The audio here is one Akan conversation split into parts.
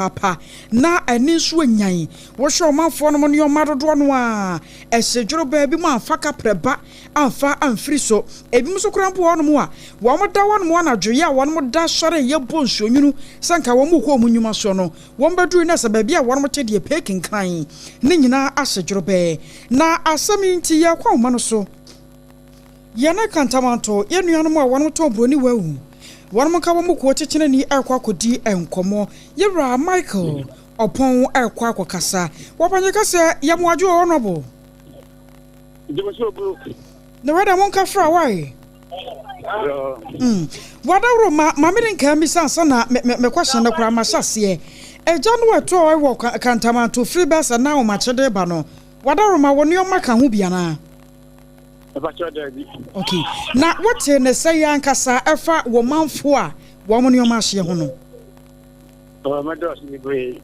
Papaapa, na ani nso anyan. Wohwɛ ɔmanfoɔ nom nnoɔma dodoɔ no a, ɛhye dworobɛɛ, ebinom amfa kaprɛ ba amfa amfiri so. Ebinom nso koraa mpo wɔ hɔnom a, wɔn da hɔnom anadwo yi a wɔn da sɔre yɛ bɔ nsuonwunu sɛ nka wɔn rekɔ wɔn nnwuma soɔ no, wɔn bɛduru na sɛ baabi a wɔn te deɛ pee kenkran ne nyinaa ahye dworobɛɛ. Na asɛm yi nti yɛrekɔ ahoma no so. Yɛn Kantamanto, yɛn nuanom a wɔn tɔn buroni wawu, wɔn nka wɔn kuo kyekyereni rekɔ akɔdi nkɔmmɔ. Yɛwura Michael Ɔpɔn rekɔ akɔkasa. Wɔpanye ka sɛ, Yɛ mo adwo o, Honourable. Na wei deɛ monka fra wae. Mm. Wadaworo ma ma mede nkaa mmisa ansa na me me me question no koraa mahyɛ aseɛ. Agya no ɛtɔɔ wɔ Kantamanto firi bɛsɛ na ahomakyede ba no. Wadaworo ma wɔ nneɛma ka ho bi anaa? Mepakyɛw, daabi. Ok. Na wote ne sɛ yɛ ankasa ɛfa wɔ manfo a wɔn nneɛma ahyeɛ ho no? Ɔɔ, mɛda ase bebree.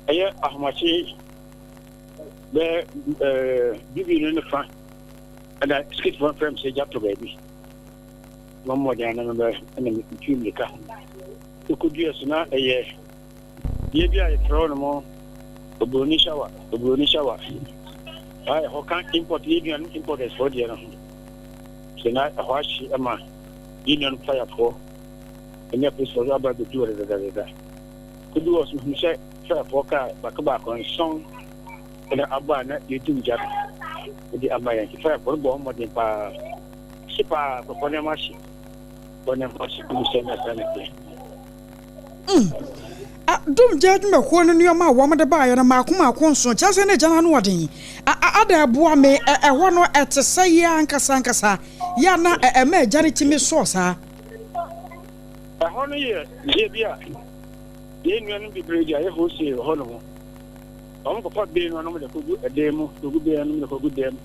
Ɛyɛ ahomakye bɛyɛ ɛɛ dumienu ne fa ɛna sikitifoɔ frɛ me sɛ gya tɔ baabi. Na mmɔden ano no bɛ ɛna metu mmirika. Mekɔdua so na ɛyɛ Bea bi a yɛfrɛ hɔ nom Oburoni Shower, Oburoni Shower. A ɛhɔ ka import yɛn nuanom importers foɔ deɛ no ho. Sɛ na ɛhɔ ahye ma yɛn nuanom firefoɔ ne apolisifoɔ nso aba abɛdu hɔ dedadadada. Kodu hɔ so hunu sɛ firefoɔ kaa baako baako nson na abɔ a na yɛdum gya no de ama yɛn. Nti firefoɔ no bɔ wɔn mmɔden paa. Hye paa, nkurɔfoɔ nneɛma ahye. Nkurɔfoɔ nneɛma ahye. Kodu sɛ na saa na ɛteɛ. Mm. A, Dumgya adwumakuo no nneɛma a wɔde baeɛ no mmaako mmaako nso, kyerɛ sɛ na gya no ano ɔden. A, a, ada ɛboa me, ɛ, ɛhɔ no ɛte sɛ yɛ ankasa ankasa, yɛ a na ɛ, ɛma agya no tumi sɔɔ saa. Ɛhɔ no yɛ bea bi a yɛn nuanom bebree de ayɛ wholesale wɔ hɔnom. Wɔkɔfa bee no na wɔde akɔgu ɛdan mu, kɔgu bee no na wɔde akɔgu dan mu.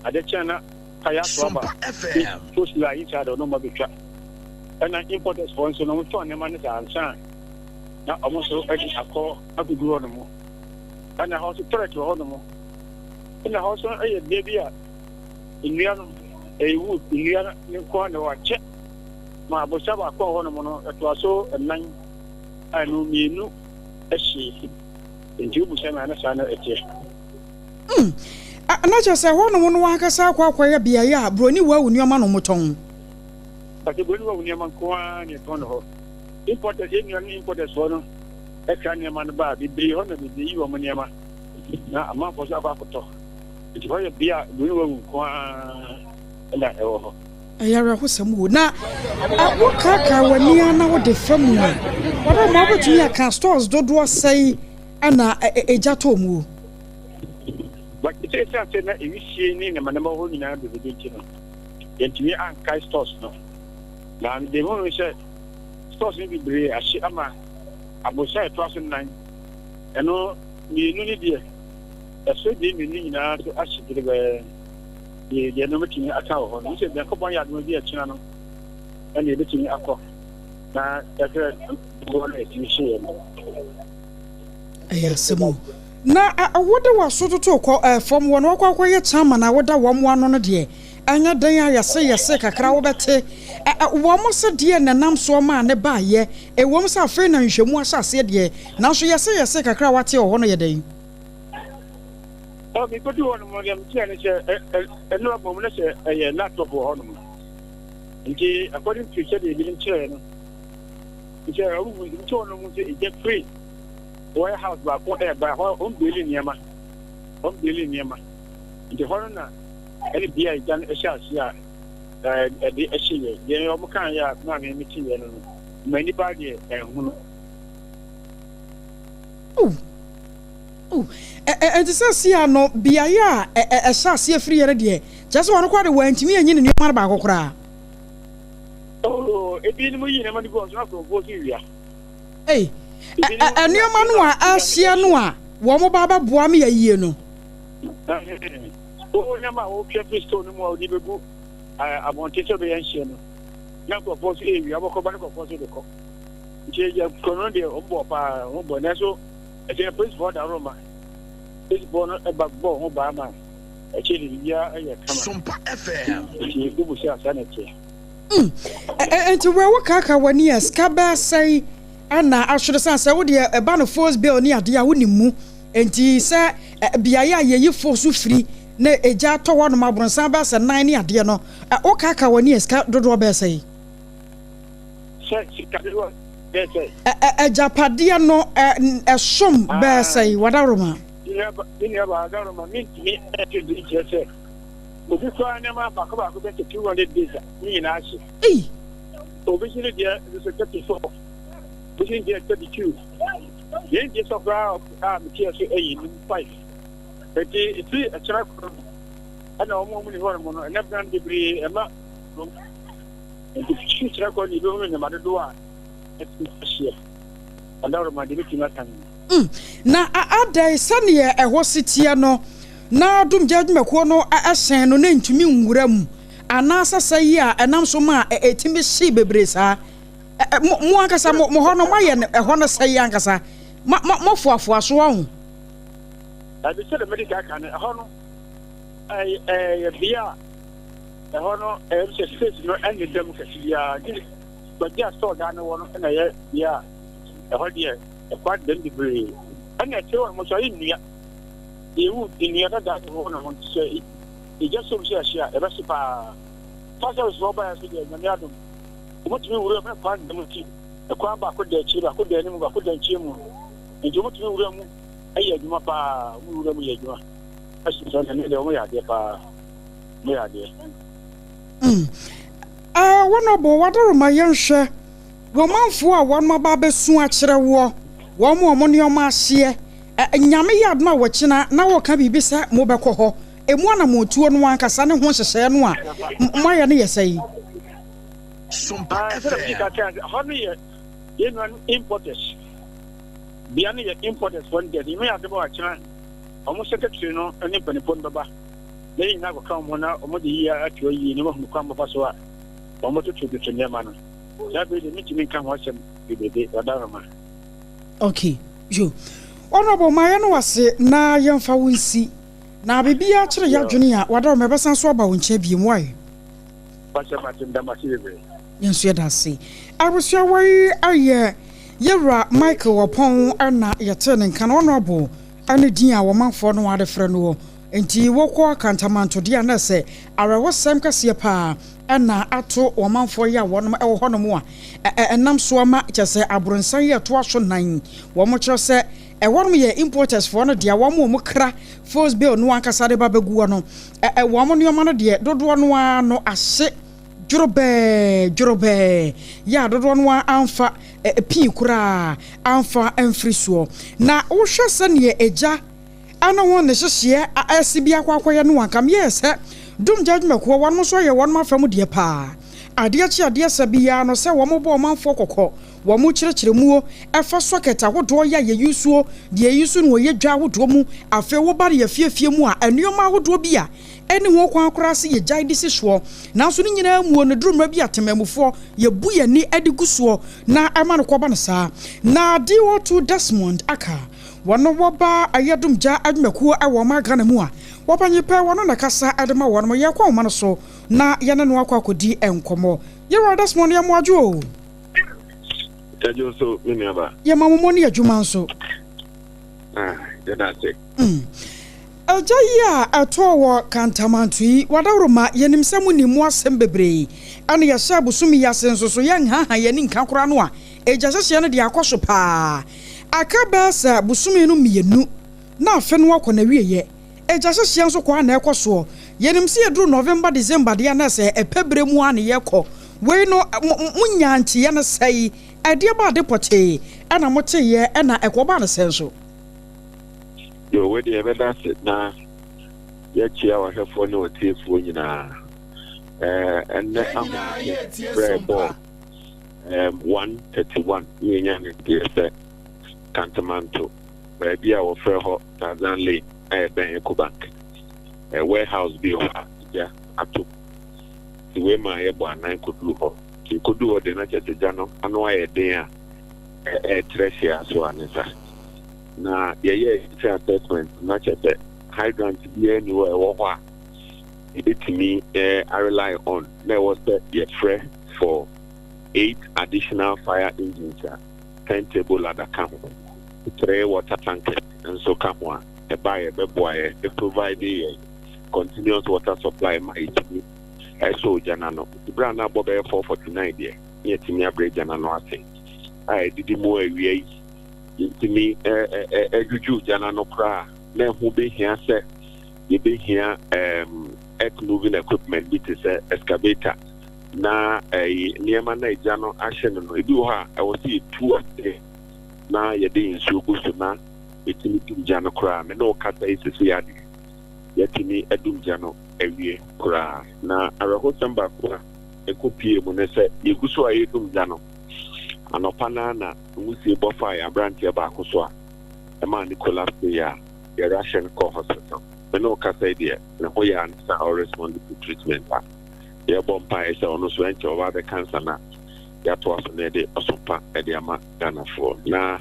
Ade kye a na paya ato aba ne post line inside hɔ na wɔabɛtwa. Ɛna importers foɔ nso no wɔtɔn nneɛma no saa ansa na wɔn nso de akɔ akɔgu hɔnom. Ɛna hɔ nso toilet wɔ hɔnom. Ɛna hɔ nso yɛ bea bi a nnua no ɛyɛ wood nnua no nko ara na ɛwɔ akyɛ ma abosa baako a hɔnom no ɛtoa so nnan a ɛno mmienu hyee nti wobu sɛ na saa na ɛteɛ. Mm. Na kyerɛ sɛ hɔnom no ankasa akɔ akɔyɛ beaeɛ a buroni wawu nneɛma na wɔtɔn. Pàtó buroni wawu nneɛma nko ara na ɛtɔn no hɔ. Importers, yɛn nuanom importers hɔ no ɛkra nneɛma no baa bebree hɔ na bebree yi wɔn nneɛma na amanfoɔ nso akɔ akɔtɔ. Nti hɔ yɛ bea a buroni wawu nko ara na ɛwɔ hɔ. Ɛyɛ awerɛhosɛm o. Na wokaakae w'ani ara na wode fa mu a, wɔdɛ ma wobɛtumi aka stores dodoɔ sɛn na egya tɔɔ mu o? But esiane sɛ na wisie ne nneɛma wɔ hɔ nyinaa bebrebe nti no, yɛantumi ankae stores no. Na deɛ mehu ne sɛ stores no bebree ahye ama aborosan a ɛtoa so nnan, ɛno mmienu no deɛ, ɛso deɛ mmienu no nyinaa nso ahye dwerebɛɛ. Deɛ deɛ no mɛtumi aka wɔ hɔ no, sɛ Nyankopɔn yɛ adom bi akyina no, ɛna yɛbɛtumi akɔ na yɛhwɛ dodoɔ no a ɛtumi hyeeɛ no. Ɛyɛ asɛm o. Na wode w'aso toto kɔ fam wɔ na wakɔ akɔyɛ chairman a woda wɔn ano no deɛ, ɛnyɛ dɛn a yɛse yɛse kakra wobɛte. Wɔn se deɛ na ɛnam soɔ maa ne baeɛ, ɛwom sɛ afei na nhwehwɛmu ahyɛ aseɛ deɛ, nanso yɛse yɛse kakra a wate wɔ hɔ no yɛ dɛn? Oh, mekɔdu hɔ nom deɛ meteɛ ne sɛ ɛno abom ne sɛ ɛyɛ laptop wɔ hɔ nom. Nti according to sɛdeɛ ebinom kyerɛɛ no, sɛ ɔmo nti hɔ nom sɛ egya firi warehouse baako ɛreba hɔ, wɔn beeli nneɛma, wɔn beeli nneɛma. Nti hɔ no na ɛne bea a egya no ɛhyɛ ase a ɛde ɛhye yɛ. Deɛ wɔn kan yɛ a maame mi te yɛ no no, ma nipa deɛ ɛnhono. Oh, oh, ɛnti sɛ sia no beaeɛ a ɛhyɛ aseɛ firi yɛ no deɛ, kyerɛ sɛ wɔn koraa de wɔantumi anyi ne nneɛma no baako koraa. Oh, ebinom yi nneɛma no gu wɔn so na nkurɔfoɔ nso wia. Ei, nneɛma no a ahyia no a wɔn ba bɛboa me ayie no. Wo nneɛma a wotwa firi store no mu a wode bɛgu abɔnten sɛ wobɛyɛ nhyɛ no, na nkurɔfoɔ nso ɛwia, wobɛkɔ ba no nkurɔfoɔ nso de kɔ. Nti yɛ kuro no deɛ wɔn bɔ paa, wɔn bɔ, nanso ɛkyɛ no polisifoɔ da roma. Polisifoɔ no ba bɔ ho baa ma ɛkyɛ de biribiara yɛ kama. Nti wobu sɛ asa na ɛteɛ. Mm. Nti wei wo kaaka w'ani a sika bɛɛ sɛn na ahwere sane sɛ wo deɛ ɛba no force bill ne adeɛ a wonim mu nti sɛ beaeɛ a yɛyi force firi na egya atɔ hɔ nom abronsan bɛyɛ sɛ nan ne adeɛ no wokaaka w'ani a sika dodoɔ bɛyɛ sɛn? Sɛ sika dodoɔ bɛyɛ sɛn? Agyapadeɛ no ɛsom bɛyɛ sɛn? Wadaworoma. Me nuabaa Adaworoma mentumi nte bi nkyerɛ sɛ obi koraa nneɛma baako baako bɛyɛ sɛ 200 days a ne nyinaa ahye. Ei! Obi nso ne deɛ nso 34, obi nso ne deɛ 32. Yɛn deɛ sɔ koraa a meteɛ so ɛyɛ num 5. Enti ɛfiri ɛkyerɛ koro no ɛna wɔn a wɔn ni hɔ nom no ɛnɛ bena no bebree ɛma kurom. Enti firi kyerɛ kɔ ne yɛbɛhunu nneɛma dodoɔ a ɛtumi ahyeɛ. Adaworoma deɛ mɛtumi aka no. Mm, na adɛn, sɛdeɛ ɛhɔ si teɛ no, na dumgya adwumakuo no hyɛn no na ɛntumi nwura mu, anaasɛ sɛ yi a ɛnam so ma ɛtumi hye bebree saa? Mo, mo ankasa, mo, mo hɔ no, moayɛ no ɛhɔ no sɛe ankasa, mo, mo, mofoafoa so ɔho. Dabi, sɛdeɛ mede kan ka no, ɛhɔ no, ɛyɛ bea a ɛhɔ no, ɛyɛ sɛ space no ɛne da mu kɛse biara, gye baabi a store dan no wɔ no na ɛyɛ bea a ɛhɔ deɛ ɛkɔ adɛm bebree. Ɛna akyire hɔ nom nso ayɛ nnua. Yɛwu nnua dada wɔ hɔ nom nti sɛ egya som sɛ ɛhye a ɛbɛhye paa. Fire service foɔ baeɛ nso deɛ Nyame adom wɔtumi wura mu na kwan da mu nti ɛkwan baako da akyire baako da anim baako da nkyɛn mu nti wɔtumi wura mu yɛ adwuma paa wɔn wura mu yɛ adwuma ɛso sɛ ɛnɛ deɛ wɔn yɛ adeɛ paa wɔn yɛ adeɛ. Mm. Ah, wɔn ɔbɔ wadaroma yɛnhwɛ Wɔn manfoɔ a wɔnom aba abɛsu akyerɛ woɔ, wɔn a wɔn nneɛma ahyeɛ, ɛ, Nyame yɛ adom a wɔkyena na wɔka biribi sɛ mobɛkɔ hɔ, emu anammɔntuo no ankasa ne ho nhyehyɛeɛ no a moayɛ no yɛ sɛn? Sompa FM. Sɛdeɛ mede ka kyerɛ hɔ no yɛ yɛn nuanom importers bea no yɛ importers fɔ no deɛ Nyame yɛ adom a wɔkyena wɔn secretary no ne mpanimfoɔ no bɛba na yɛn nyinaa akɔka wɔn ho na wɔde yie ato ayie na wɔahunu kwan bɛfa so a wɔbɛtotototo nneɛma no. Saa bere de mintumi nka ho asɛm bebrebe, Ɔdahroma. Ok, yo. Honourable, ma yɛne wo ase na yɛmfa wo nsi. Na biribiara kyere y'adwene a, W'adaworoma, yɛbɛsan so aba wo nkyɛn biom, wai? Pakyɛ mate, meda mo ase bebree. Yɛn nso yɛda ase. Abusua wei yɛ Yɛwura Michael Ɔpɔn na yɛtee ne nka no, Honourable ne din a wɔmanfoɔ no ara de frɛ noɔ. Enti wokɔ Kantamanto deɛ a na ɛsɛ awerɛhosɛm kɛseɛ paa na ato wɔn manfoɔ yi a wɔnom wɔ hɔnom a ɛnam so ama kyerɛ sɛ abronsan yi ɛtoa so nan. Wɔn kyerɛ sɛ ɛhɔnom yɛ importers foɔ no dea, wɔn a wɔn kra force bill no ankasa de ba bɛgu hɔ no, wɔn nneɛma no deɛ dodoɔ no ara no ahye dworobɛɛ dworobɛɛ yɛ a dodoɔ no ara amfa pii koraa amfa amfiri soɔ. Na wohwɛ sɛdeɛ egya Ɛno ho ne hyehyeɛ a ɛse bi akɔ akɔyɛ no anka meyɛɛ sɛ dum gya adwumakuo wɔnom nso ayɛ wɔnom afa mu deɛ paa. Adeɛ kye adeɛ sa biaa no sɛ wɔn bɔ ɔmanfoɔ kɔkɔ, wɔn kyerɛkyerɛ muo ɛfa socket ahodoɔ yɛ a yɛ usuo, deɛ yɛ use no wɔ yɛ dwa ahodoɔ mu, afei wo ba no yɛ fie fie mu a nnoɔma ahodoɔ bi a ɛnni ho kwan koraa se yɛ gyae de si soɔ. Nanso ne nyinaa muo no duru mmerɛ bi a temanmufoɔ yɛ bu yɛ ani de gu soɔ na ɛma no kɔba no saa. Na DO2 Desmond aka. Wɔn wɔba ayɛdom gya adwumakuo wɔ ɔman Ghana mu a, wɔpanyin pɛ wɔn na kasa de ma wɔn. Yɛkɔ nwoma no so na yɛne no akɔ akɔdi nkɔmmɔ. Yɛwura Desmond yɛ mo adwo o. Yɛdwo nso me nuaba. Yɛma mo mo ne adwuma nso. Ah, yɛda ase. Mm. Agya yi a ɛtɔɔ wɔ Kantamanto yi, wadaworoma, yɛnim sɛ monim mo asɛm bebree. Ɛna yɛhyɛ bosome yi ase nso so yɛnhaha yɛn ani nka koraa no a, Egya hyehyeɛ no deɛ akɔ so paa. Aka bɛyɛ sɛ bosome no mmienu na afe no akɔ n'awieɛ. Egya hyehyeɛ nso kɔ ara na ɛkɔ soɔ. Yɛnim sɛ yɛduru November, December deɛ a na sɛ ɛpɛ berɛ mu ara na yɛkɔ. Wei no mo monyaa nteeɛ no sɛe? Ɛdeɛ ba ade pɔtee na moteeɛ ɛna ɛkɔbaa no sɛn nso? Yo, wei deɛ yɛbɛda ase na yɛakyia w'ahwɛfoɔ ne w'atiefoɔ nyinaa. Ɛɛ, ɛnnɛ ahomakye berɛ ɛbɔɔ um, 1:31 ne yɛnya ne deɛ sɛ Kantamanto, baabi a wɔfrɛ hɔ Tarzan Lane a ɛbɛn Ecobank, eh, warehouse bi wɔ hɔ a gya ato mu. Nti wei maa yɛbɔ anan kɔduru hɔ. Nti yɛkɔduru hɔ deɛ na kyerɛ sɛ gya no ano ayɛ den a ɛretrɛ hyia so a ne sa. Na yɛyɛɛ kitchen assessment na kyerɛ sɛ hydrant biara nni hɔ a ɛwɔ hɔ a yɛbɛtumi eh, arely on na ɛwɔ sɛ yɛfrɛ for eight additional fire engines a 10 table ladder ka ho, 3 water tankers nso ka ho a ɛbaeɛ bɛboa yɛ provide yɛn continuous water supply ma yɛtumi ɛsɔ ogya no ano. Nti berɛ a na abɔ bɛyɛ 4:49 deɛ, na yɛtumi abrɛ gya no ano ase a ɛdidi mu awia yi yɛtumi ɛdwudwu gya no ano koraa na ɛho bɛhia sɛ yɛbɛhia earth moving equipment bi te sɛ excavator na ɛyi nneɛma na egya no ahyɛ no. Ebi wɔ hɔ a ɛwɔ sɛ yɛtu ase na yɛde nsuo gu so na yɛtumi dum gya no koraa. Me ne wo kasa yi, sisi adeɛ yɛtumi adum gya no awie koraa. Na awerɛhosɛm baako a ɛkɔ pie mu ne sɛ yɛgu so a yɛdum gya no anɔpa naa na nwusie bɔ faa yɛ aberanteɛ baako so a ɛmaa ne collapse yɛ a yɛrahyɛ no kɔ hospital. Me ne wo kasa yi deɛ, ne ho yɛ ansa a ɔrespond to treatment a yɛbɔ mpaeɛ sɛ ɔno nso ɛnkyɛ ɔba abɛka nsa na yɛatoa so na yɛde ɔsompa de ama Ghanafoɔ. Na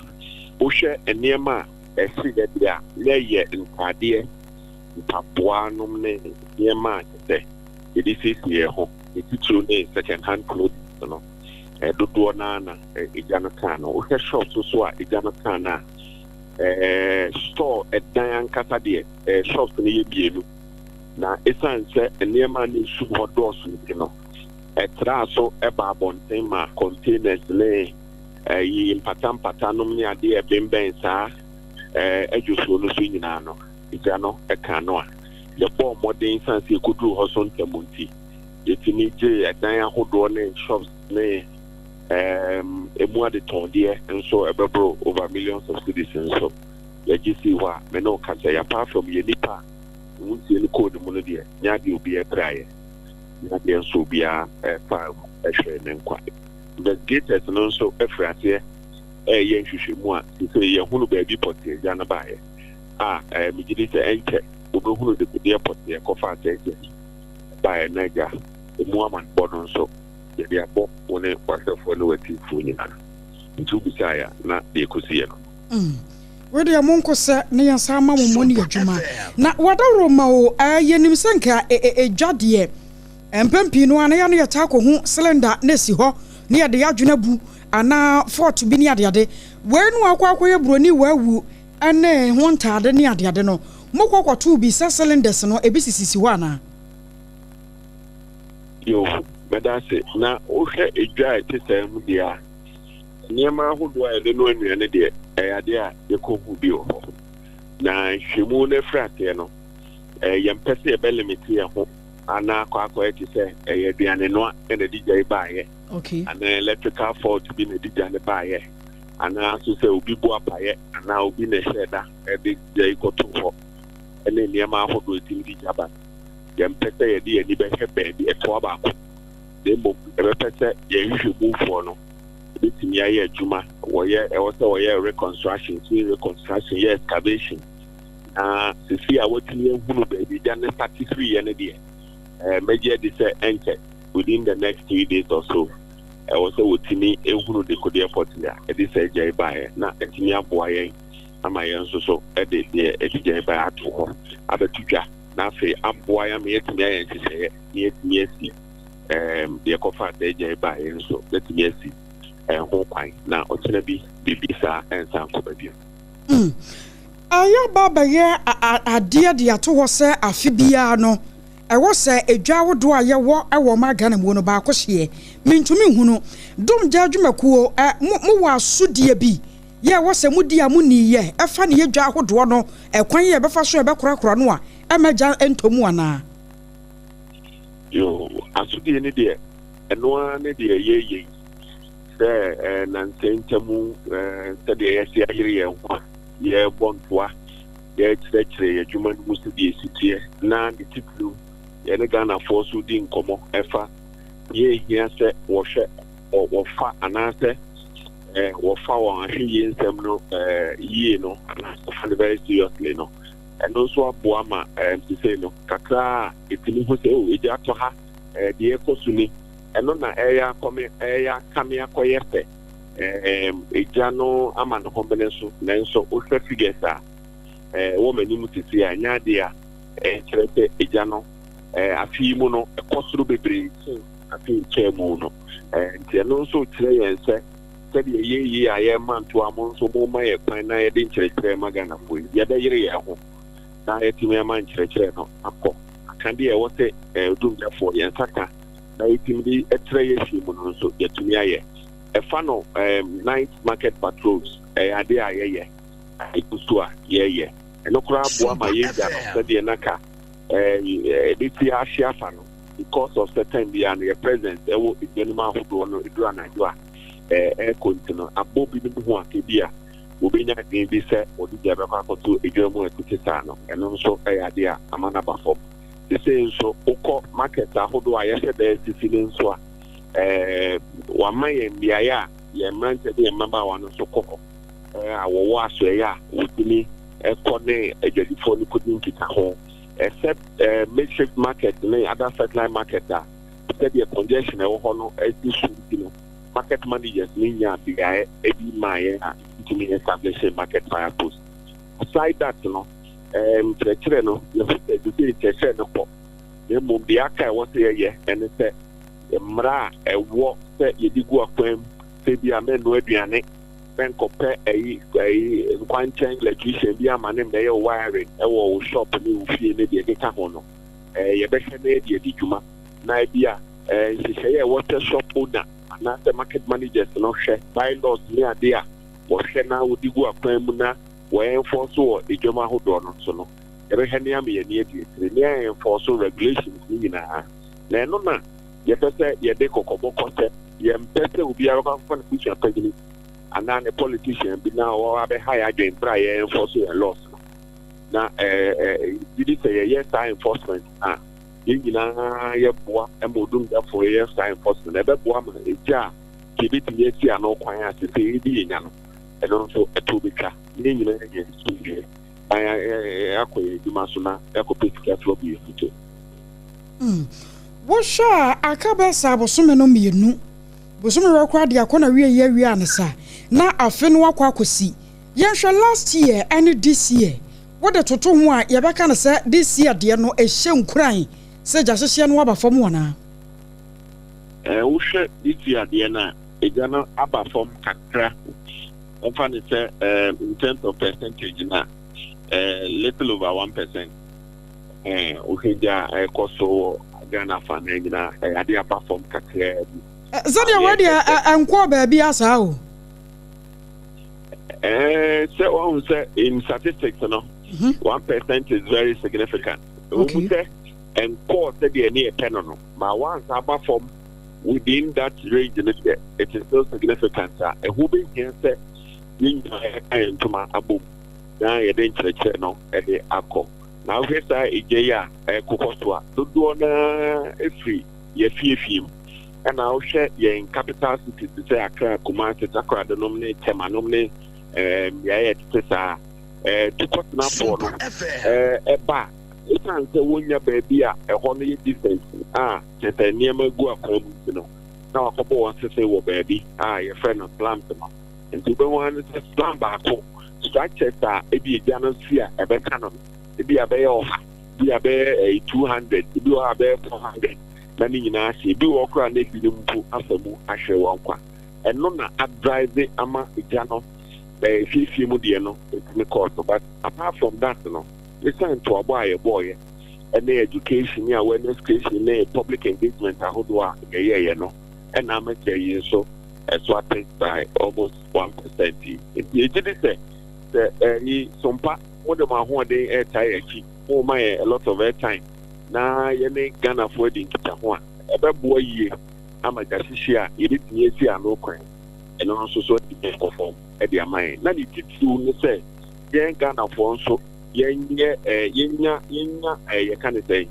wohwɛ nneɛma a ɛsi yɛ deɛ a, na ɛyɛ ntaadeɛ, mpaboa nom ne nneɛma a kyɛ sɛ yɛde siesie yɛn ho, ne titiriw ne second hand clothing no, dodoɔ naa na egya no kaa no. Wohwɛ shops so a egya no kaa no a, store ɛdan ankasa deɛ, shops no yɛ mmienu, na ɛsiane sɛ nneɛma a ne nsu hɔ dɔɔso nti no, ɛtraa so ɛba abɔnten ma containers ne ɛyi mpata mpata nom ne adeɛ ɛbɛnbɛn saa ɛdwosoɔ no so nyinaa no, egya no ɛka no a yɛbɔɔ mmɔden san sɛ yɛkɔduru hɔ so ntɛm nti yɛtumi gye ɛdan ahodoɔ ne shops ne emu adetɔndeɛ nso ɛbɛboro over millions of cedis nso yɛgye sii hɔ a me ne wo kasa yi. Apart from yɛ nipa a nwusie no kɔɔ ne mu no deɛ, nyɛ adeɛ obiara piraeɛ, nyɛ adeɛ nso obiara ɛfa mu ɛhwɛ ne nkwa. Investigators no nso afiri aseɛ ɛyɛ nhwehwɛmu a sɛ yɛhunu baabi pɔtee agya no baeɛ a, megye di sɛ ɛnkyɛ wobɛhunu dekodeɛ pɔtee kɔfa asɛ agya yi baeɛ na agya emu amanebɔ no nso yɛde abɔ wo ne wahwɛfoɔ ne w'atiefoɔ nyinaa. Nti wobisaeɛ a, na deɛ ɛkɔsiiɛ no. Wei deɛ monkɔ sɛ ne yɛnsa ama mo mmɔ ne adwuma na wadaworo ma o. Yɛnim sɛ nka ɛdwa deɛ, mpɛn pii no a na yɛno yɛtaa kɔhu cylinder na ɛsi hɔ ne yɛde yɛ adwene abu anaa fault bi ne adeade. Wei no akɔ akɔyɛ buroni waawu ne ho ntaade ne adeade no, mokɔ kɔtoo bi sɛ cylinders no ebi sisisi hɔ anaa? Yo, mɛda ase. Na wohwɛ edwa a ɛte saa mu deɛ a, nneɛma ahodoɔ a yɛde no nnuane deɛ, ɛyɛ adeɛ a yɛkɔhu bi wɔ hɔ. Na nhwehwɛmu no afiri aseɛ no, yɛmpɛ sɛ yɛbɛlimit yɛn ho anaa akɔ akɔyɛ te sɛ ɛyɛ aduane noa ɛna ɛde gya yi baayɛ anaa electrical fault bi na ɛde gya no baayɛ, anaa nso sɛ obi bu apayɛ anaa obi na ɛhyɛ da ɛde gya yi kɔto hɔ ɛne nneɛma ahodoɔ ɛtumi de gya ba. Yɛmpɛ sɛ yɛde yɛn ani bɛhwɛ baabi ɛtoa baako, na mmom yɛbɛpɛ sɛ yɛn nhwehwɛmufoɔ no bɛtumi ayɛ adwuma wɔyɛ ɛwɔ sɛ wɔyɛ reconstruction, scene reconstruction, yɛ excavation. Na sisi a wɔatumi ahunu baabi gya ne start firiiɛ no deɛ, mɛgye adi sɛ ɛnkyɛ, within the next 3 days or so, ɛwɔ sɛ wɔtumi ehunu dekodeɛ pɔtee a ɛde saa gya yi baeɛ na ɛtumi aboa yɛn ama yɛn nso so ɛde deɛ ɛde gya yi baeɛ ato hɔ abɛto dwa na afei aboa yɛn ama yɛatumi ayɛ nhyehyɛeɛ na yɛatumi asi deɛ kɔfa saa gya yi baeɛ nso, yɛatumi asi ɛho kwan na ɔkyena bi biribi saa ɛnsan kɔ baabi. Ɛyɛ ba bɛyɛ adeɛ de ato hɔ sɛ afe biara no ɛwɔ sɛ edwa ahodoɔ a yɛwɔ ɛwɔ ɔman Ghana mu no baako hyeɛ. Mentumi nhunu dom gya adwumakuo ɛ mo mowɔ asodie bi yɛ ɛwɔ sɛ modi a monni yɛ ɛfa ne yɛ dwa ahodoɔ no ɛkwan yɛ ɛbɛfa so ɛbɛkorakora no a ɛmɛ gya ntɔ mu anaa? Yo, asodie ne deɛ, ɛno ara ne deɛ yɛyɛ yi sɛ nansa ntamu sɛdeɛ yɛsi ayere yɛn ho a yɛrebɔ ntoa, yɛrekyerɛkyerɛ yɛn adwuma no mu sɛdeɛ ɛsi teɛ, na ne titiriw yɛne Ghanafoɔ so di nkɔmmɔ ɛfa yɛhia sɛ wɔhwɛ wɔfa anaasɛ wɔfa wɔn ahwɛyie nsɛm no yie no anaasɛ wɔfa no very seriously no. Ɛno nso aboa ma sesei no kakra a ɛtumi ho sɛ o ɛgya atɔ ha, deɛ ɛkɔ so ni. Ɛno na ɛyɛ akɔme ɛyɛ akame akɔyɛ sɛ ɛgya no ama ne ho mene so. Nanso wohwɛ figures a ɛwɔ m'anim sisi a, ɛnyɛ adeɛ a ɛkyerɛ sɛ ɛgya no afe yi mu no ɛkɔ soro bebree kyɛn afe nkyɛn mu no. Nti ɛno nso kyerɛ yɛn sɛ Sɛdeɛ yɛyie a yɛrema ntoa mo nso momma yɛ kwan na yɛde nkyerɛkyerɛ ma Ghanafoɔ yi. Yɛbɛyere yɛn ho na yɛatumi ama nkyerɛkyerɛ no akɔ. Akadeɛ a ɛwɔ sɛ odumgyafoɔ yɛn nsa ka na yɛtumi de trɛ yɛn fie mu no nso yɛatumi ayɛ. Ɛfa no night market patrols, ɛyɛ adeɛ a yɛyɛ a ɛgu so a yɛyɛ. Ɛno koraa boa ma Sompa yɛn gya no FM. sɛdeɛ na ka ɛbɛsi ahye afa no because of sɛ time biara no yɛ presence ɛwɔ edwa no mu ahodoɔ no ɛduru anadwo a ɛrekɔ nti no abɔ binom ho a ebi a wɔbɛnya adwene bi sɛ wɔde gya bɛkɔ akɔto edwa mu a ɛtete saa no, ɛno nso ɛyɛ adeɛ a ama no aba fam. Sesei nso wokɔ market ahodoɔ a yɛhyɛ da asisi no nso a, wama yɛn mmeaeɛ a yɛn mmeranteɛ ne yɛn mmabaawa no nso kɔ hɔ a wɔwɔ asoɛeɛ a wɔtumi kɔ ne adwadifoɔ no kɔdi nkitaho, except makeshift market ne other satellite market a sɛdeɛ congestion a ɛwɔ hɔ no asi so nti no, market managers no nya beaeɛ bi maa yɛn a ntumi establish market fire post. Aside that no, nkyerɛkyerɛ no, yɛho sɛ sesei nkyerɛkyerɛ no kɔ, na mmom deɛ aka a ɛwɔ sɛ yɛyɛ ɛne sɛ mmara a ɛwɔ sɛ yɛde gu akwan mu sɛ bi a mɛnoa aduane, mɛnkɔpɛ ɛyi nkwankyɛn electrician bi ama ne mmɛyɛ wo wiring ɛwɔ wo shop ne wo fie ne deɛ ɛkeka ho no, yɛbɛhwɛ na yɛde adi dwuma. Na ebi a nhyehyɛeɛ a ɛwɔ sɛ shop owner anaasɛ market managers no hwɛ, bylaws ne adeɛ a wɔhwɛ na wɔde gu akwan mu na wɔn enforce wɔ edwam ahodoɔ no nso no, yɛbɛhwɛ ne ama yɛn ani adi akyire ne yɛn enforce regulations ne nyinaa. Na ɛno na yɛpɛ sɛ yɛde kɔkɔbɔ kɔ sɛ yɛmpɛ sɛ obiara bɛkɔ akɔfa ne busua panyin anaa ne politician bi na wɔwɔ abɛha yɛ adwene bere a yɛn enforce yɛn laws no. Na ɛɛ ɛɛ gidi sɛ yɛyɛ saa enforcement a, yɛn nyinaa yɛboa ma odumgyafoɔ yɛyɛ saa enforcement, ɛbɛboa ma egya a yɛbɛtumi asi ano kwan a sese yɛdi yɛn nya no, ɛno nso ɛto bɛtwa na yɛn nyinaa yɛ asomdwoeɛ na yɛakɔ yɛn adwuma so na yɛakɔpɛ sika so abu yɛn ho. Wohwɛ a, aka bɛ sɛ abosome no 2, bosome wɔ adeɛ akɔ na wie yɛ awie ne sa na afe no akɔ akɔsi. Yɛnhwɛ last year ɛne this year, wode toto ho a, yɛbɛka no sɛ this year deɛ no ɛhyɛ nkuran sɛ gya hyehyeɛ no aba fam anaa? Wohwɛ this year deɛ no a, egya no aba fam kakra. Wɔmfa ne sɛ in terms of percentage na little over 1%. Wohwɛ gya a ɛkɔ so wɔ Ghana fa no nyinaa, ɛyɛ ade aba fam kakraa bi. Sɛdeɛ wɔdeɛ ɛnkɔɔ baabi asaa o. Sɛ wɔn sɛ in statistics no, 1% is very significant. Wɔn sɛ nkɔɔ sɛdeɛ ne yɛpɛ no, ma once aba fam within that range no deɛ, it is still significant a ɛho bɛhia sɛ yɛn nyinaa yɛka yɛn ntoma abom na yɛde nkyerɛkyerɛ no ɛde akɔ. Na wohwɛ saa egya yi a ɛkokɔ so a, dodoɔ naa efiri yɛ fiefie mu. Ɛna wohwɛ yɛn capital cities te sɛ Accra, Kumasi, Takoradi nom ne Tema nom ne mmeaeɛ a ɛtete saa, tukɔtenafoɔ no Sompa FM. ɛba a, ɛsiane sɛ wɔnya baabi a ɛhɔ no yɛ decent a kyerɛ sɛ nneɛma gu akwan mu nti no, na wakɔbɔ wɔn sese wɔ baabi a yɛfrɛ no slums no. Nti wobɛhu ara ne sɛ slum baako, structures a ebi egya no si a ɛbɛka no, ebi a bɛyɛ 100, ebi a bɛyɛ 200, ebi wɔ hɔ a bɛyɛ 400, na ne nyinaa ahye. Ebi wɔ hɔ koraa na ebinom mpo afa mu ahwɛ wɔn kwa. Ɛno na adrive ama egya no fiefie mu deɛ no etumi kɔɔ so. But apart from that no, esan ntoabɔ a yɛbɔɔyɛ ɛne education ne awareness creation ne public engagement ahodoɔ a yɛyɛɛyɛ no, ɛna ama gya yi nso ɛso ate by almost 1% yi. Nti egye di sɛ ɛyi Sompa mo de mo ahoɔden ɛɛta yɛ akyi, mo ma yɛ a lot of airtime na yɛne Ghanafoɔ adi nkitaho a ɛbɛboa yie ama gya hyehye a yɛbɛtumi asi ano kwan ɛno nso so atumi akɔ fam ɛde ama yɛn. Na ne titiriw ne sɛ yɛn Ghanafoɔ nso yɛnyɛ yɛnya yɛka ne sɛ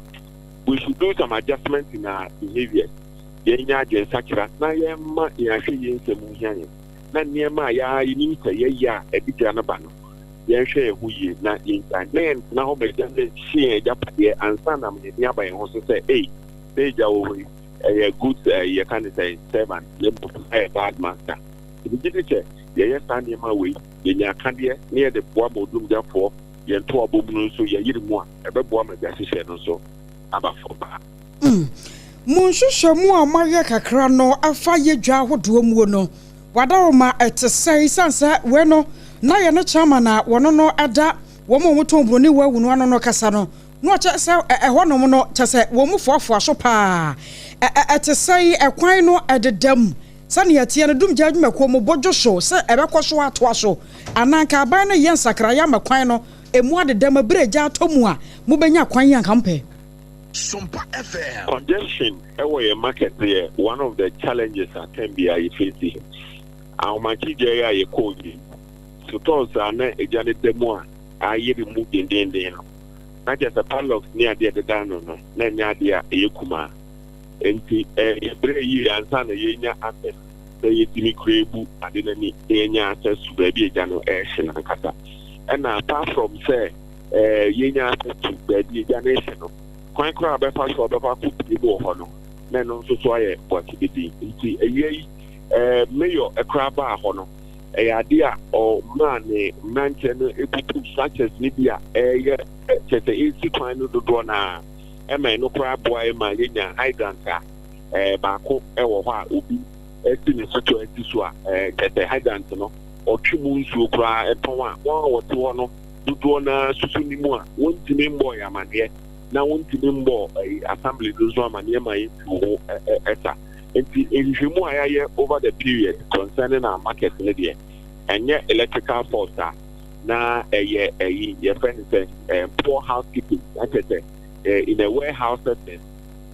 we should do some adjustment in our behaviours. Yɛnya adwensakyera na yɛmma yɛn ahwɛ yɛn nsɛm hia yɛn, na nneɛma a yɛa yɛnim sɛ yɛyɛ a ɛde gya no ba no, yɛnhwɛ yɛn ho yie na yɛngyae, na yɛntena hɔ ma gya no hye yɛn agyapadeɛ ansa na yɛn ani aba yɛn ho so sɛ ei, sɛ egya wɔ hɔ yi, ɛyɛ good yɛka ne sɛ servant na mmom ɛyɛ bad master. Ebi gye di sɛ yɛyɛ saa nneɛma wei, yɛnya akadeɛ na yɛde boa ma odumgyafoɔ yɛn to abɔ mu no nso yɛyere mu a, ɛbɛboa ma gya hyehyɛ no nso aba fam paa. Mo nhwehwɛmu a moayɛ kakra no afa yɛ dwa ahodoɔ muo no. W'adaworoma ɛte sɛn? Esiane sɛ wei no na yɛne chairman a wɔno no da wɔn a wɔtɔn buroni wɔ awu no ano no kasa no, na ɔkyerɛ sɛ ɛhɔnom no kyerɛ sɛ wɔn mu foafoa so paa. Ɛte sɛn? Ɛkwan no ɛdeda mu sɛnea ɛteɛ no, Dumgya adwumakuo mo bo dwo so sɛ ɛbɛkɔ so atoa so anaa anka aban no reyɛ nsakraeɛ ama kwan no ɛmu adeda mu berɛ a gya atɔ mu a mobɛnya kwan yi anka mopɛ? Sompa FM. Congestion wɔ yɛn market no yɛ one of the challenges a time biara yɛ face. Ahomakye gya yi a yɛkɔɔ yi, sotɔɔs a na egya no da mu a ayere mu dendeenden no, na kyerɛ sɛ padlocks ne adeɛ a ɛdeda ano no, na ɛnyɛ adeɛ a ɛyɛ kumaa. Enti yɛbrɛɛ yie ansa na yɛrenya access sɛ yɛtumi koraa bu ade no ani na yɛanya access to baabi a egya no rehye no ankasa. Ɛna apart from sɛ yɛnya access to baabi a egya no rehye no, kwan koraa a ɔbɛfa so a ɔbɛkɔ akɔpue mu wɔ hɔ no, na ɛno nso so ayɛ boakyebedin. Nti awia yi, mayor koraa baa hɔ no, ɛyɛ adeɛ a ɔmaa ne mmeranteɛ no bubu structures no bi a ɛyɛ kyerɛ sɛ ɛresi kwan no dodoɔ no ara, ɛma ɛno koraa boa yɛ ma yɛnya hydrant a baako wɔ hɔ a obi asi ne foto asi so a kyerɛ sɛ hydrant no ɔtwe mu nsuo koraa ɛtɔn a wɔn a wɔte hɔ no dodoɔ no ara susu ne mu a wɔntumi mmɔɔ yɛn amaneɛ na wɔntumi mmɔɔ assembly no nso amaneɛ ma yɛntuu ho sa. Nti nhwehwɛmu a yɛayɛ over the period concerning our market no deɛ, ɛnyɛ electrical fault a na ɛyɛ ɛyi yɛfrɛ no sɛ poor housekeeping, na kyerɛ sɛ in a warehouse setting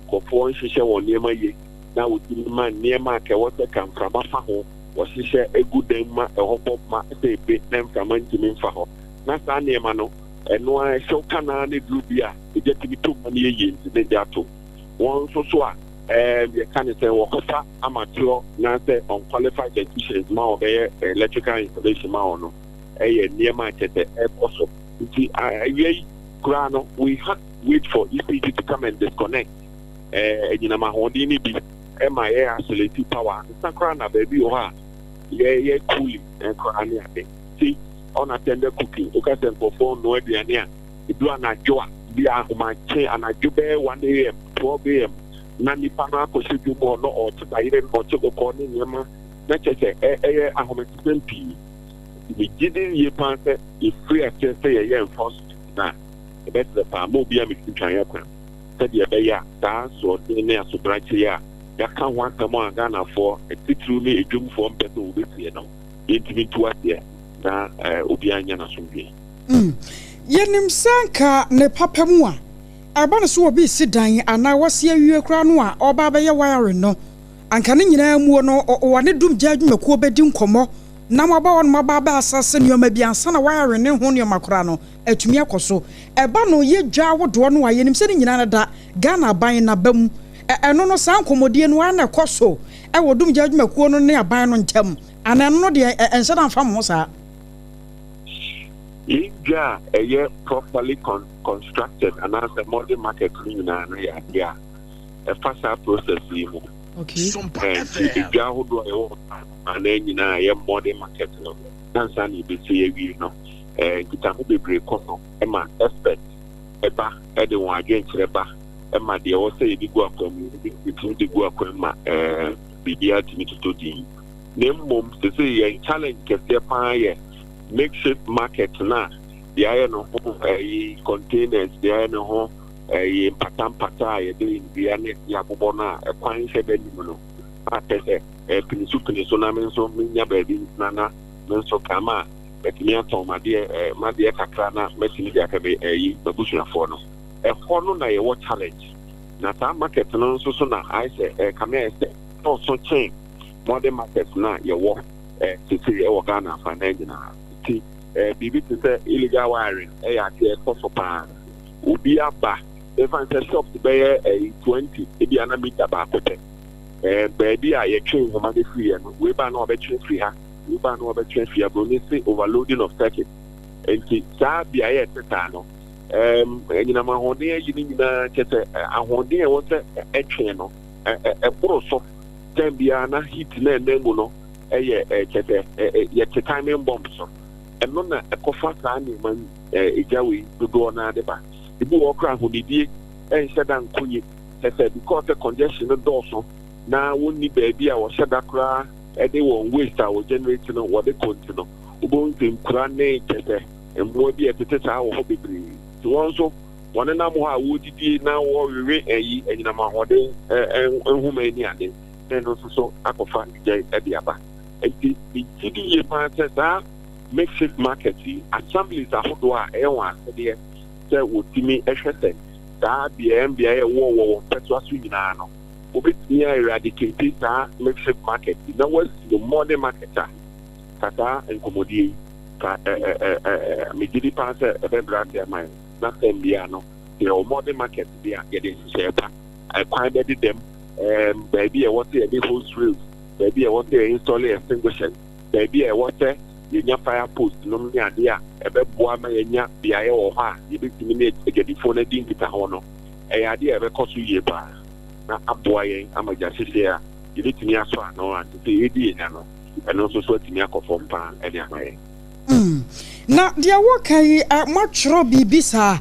nkurɔfoɔ nhyehyɛ wɔn nneɛma yie na wɔtumi ma nneɛma a kɛwɔ sɛ ka mframa fa ho wɔhyehyɛ gu dan mu ma ɛhɔ bɔ ma sɛ ebe na mframa ntumi mfa hɔ na saa nneɛma no ɛno ara ɛhyew ka no ara ne duru bi a egya tumi to ma no yɛ yie nti na egya ato wɔn nso so a ɛɛm yɛka ne sɛ wɔkɔfa amateur na sɛ unqualified electricians ma wɔbɛyɛ electrical installation ma wɔn no ɛyɛ nneɛma a kyɛ sɛ ɛkɔ so nti awia yi koraa no we had wait for ECG to come and disconnect ɛɛ anyinam ahoɔden no bi ɛma yɛ isolate power ansa koraa na baabi wɔ hɔ a yɛyɛ cooling koraa ne ade nti unattended cooking woka sɛ nkurɔfoɔ nnoa aduane a edu anadwo a bi ahomakye anadwo bɛyɛ 1 am, 12 am na nipa no akɔhyɛ dwom hɔ na ɔrekye bayerɛ na ɔrekye kɔkɔɔ ne nneɛma na kyerɛ sɛ ɛyɛ ahometesɛm pii. Megye di yie paa sɛ yɛfiri aseɛ sɛ yɛyɛ enforcement no a, ɛbɛserɛ paa ma obiara mmɛtwintwan yɛn kwan sɛdeɛ ɛbɛyɛ a saa asoɔden ne asobrakye yi a yɛaka ho asɛm a Ghanafoɔ, titiriw ne adwumfoɔ mpɛ sɛ wɔbɛtie no, yɛntumi ntu aseɛ na obiara nya n'asomdwoeɛ. Yɛnim sɛ anka ne papa mu a, ɛba no sɛ obi resi dan anaa wasi awie koraa no a ɔreba abɛyɛ wiring no, anka ne nyinaa muo no wɔne dumgya adwumakuo bɛdi nkɔmmɔ na wɔaba hɔnom aba abɛ asase nneɛma bi ansa na wiring ne ho nneɛma koraa no atumi akɔ so. Ɛba no yɛ dwa ahodoɔ no a, yɛnim sɛ ne nyinaa no da Ghana aban no aba mu. Ɛno no saa nkɔmmɔdie no ara na ɛkɔ so wɔ dumgya adwumakuo no ne aban no ntam anaa ɛno no deɛ ɛnhyɛ da mfa mo ho saa? Yɛn dwa a ɛyɛ properly constructed anaasɛ modern market no nyinaa no yɛ adeɛ a ɛfa saa process yi mu. Nti edwa ahodoɔ a ɛwɔ anaa nyinaa a ɛyɛ modern market no, ansa na yɛbɛsi awie no, nkitaho bebree kɔ so ma expert ɛba de wɔn adwenkyerɛ ba ma deɛ ɛwɔ sɛ yɛde gu akwan mu yɛtumi de gu akwan mu ma biribiara tumi totɔ din. Na mmom sese yɛn challenge kɛseɛ paa yɛ makeshift market no a deɛ ayɛ no ho ɛyi containers, deɛ ayɛ no ho ɛyi mpata mpata a yɛde nnua ne ɛde abobɔ no a ɛkwan hyɛ da nim no a kyɛ sɛ ɛpini so pini so na me nso menya baabi ntena na me nso kama a mɛtumi atɔn madeɛ ɛɛ madeɛ kakra na mɛtumi de ahwɛ me ɛyi m'abusuafoɔ no. Ɛhɔ no na yɛwɔ challenge, na saa market no nso so na ayɛ sɛ ɛkame ayɛ sɛ dɔɔso kyɛn modern market no a yɛwɔ sese ɛwɔ Ghana afanan nyinaa. Nti biribi te sɛ illegal wiring ɛyɛ adeɛ ɛkɔ so paa. Obi aba ɛfa sɛ shops bɛyɛ 20, ebi ana meter baako pɛ, baabi a yɛtwe nhoma no firi yɛ no, wei ba na ɔbɛtwe firi ha, wei ba na ɔbɛtwe firi ha. Broni se overloading of circuit. Nti saa beaeɛ ɛte saa no, anyinam ahoɔden ayi no nyinaa kyɛ sɛ ahoɔden a ɛwɔ sɛ ɛtwe no ɛboro so time biara na heat na ɛnam mu no ɛyɛ kyɛ sɛ yɛte timing bomb so. Ɛno na ɛkɔfa saa nneɛma egya wei dodoɔ no ade ba. Ebi wɔ koraa ahonidie ɛnhyɛ da nkɔ yie, kyɛ sɛ because sɛ congestion no dɔɔso na wɔnni baabi a wɔhyɛ da koraa. de wɔn waste a wɔ generate no wɔde kɔ nti no, wobɛhu sɛ nkura ne kyɛ sɛ mmoa bi a ɛtete saa wɔ hɔ bebree. Nti wɔn nso wɔnenam hɔ a wɔredidie na wɔrewewe ayi anyinam ahoɔden nhoma yi ne ade, na ɛno nso so akɔfa gya de aba. Nti megye di yie paa sɛ saa makeshift market yi, assemblies ahodoɔ a ɛyɛ wɔn asɛdeɛ sɛ wɔtumi hwɛ sɛ saa beaeɛ mbeaeɛ ɛwɔ wɔ wɔn mpɛsoa so nyinaa no, wɔbɛtumi a eradicate saa makeshift market yi na wɔasi no modern market a, ka saa nkɔmmɔdie yi, ka ɛ ɛ ɛ ɛ megye di paa sɛ ɛbɛbrɛ ase ama yɛn. Na sɛm biara no, sɛ yɛwɔ modern market bi a, yɛde nhyehyɛeɛ pa, ɛkwan bɛdedam, ɛɛm, baabi a ɛwɔ sɛ yɛde hose rails, baabi a ɛwɔ sɛ yɛ install extinguishers, baabi a ɛwɔ sɛ yɛnya fire post nom ne adeɛ a ɛbɛboa ma yɛanya beaeɛ wɔ hɔ a yɛbɛtumi ne adwadifoɔ no adi nkitaho no, ɛyɛ adeɛ a ɛbɛkɔ so yie paa na aboa yɛn ama gyahyehyeɛ a yɛbɛtumi asɔ ano a te sɛ yɛredi yɛn nya no, ɛno nso so atumi akɔ fam paa de ama yɛn. Mm. Na deɛ wɔka yi, moatwerɛ biribi saa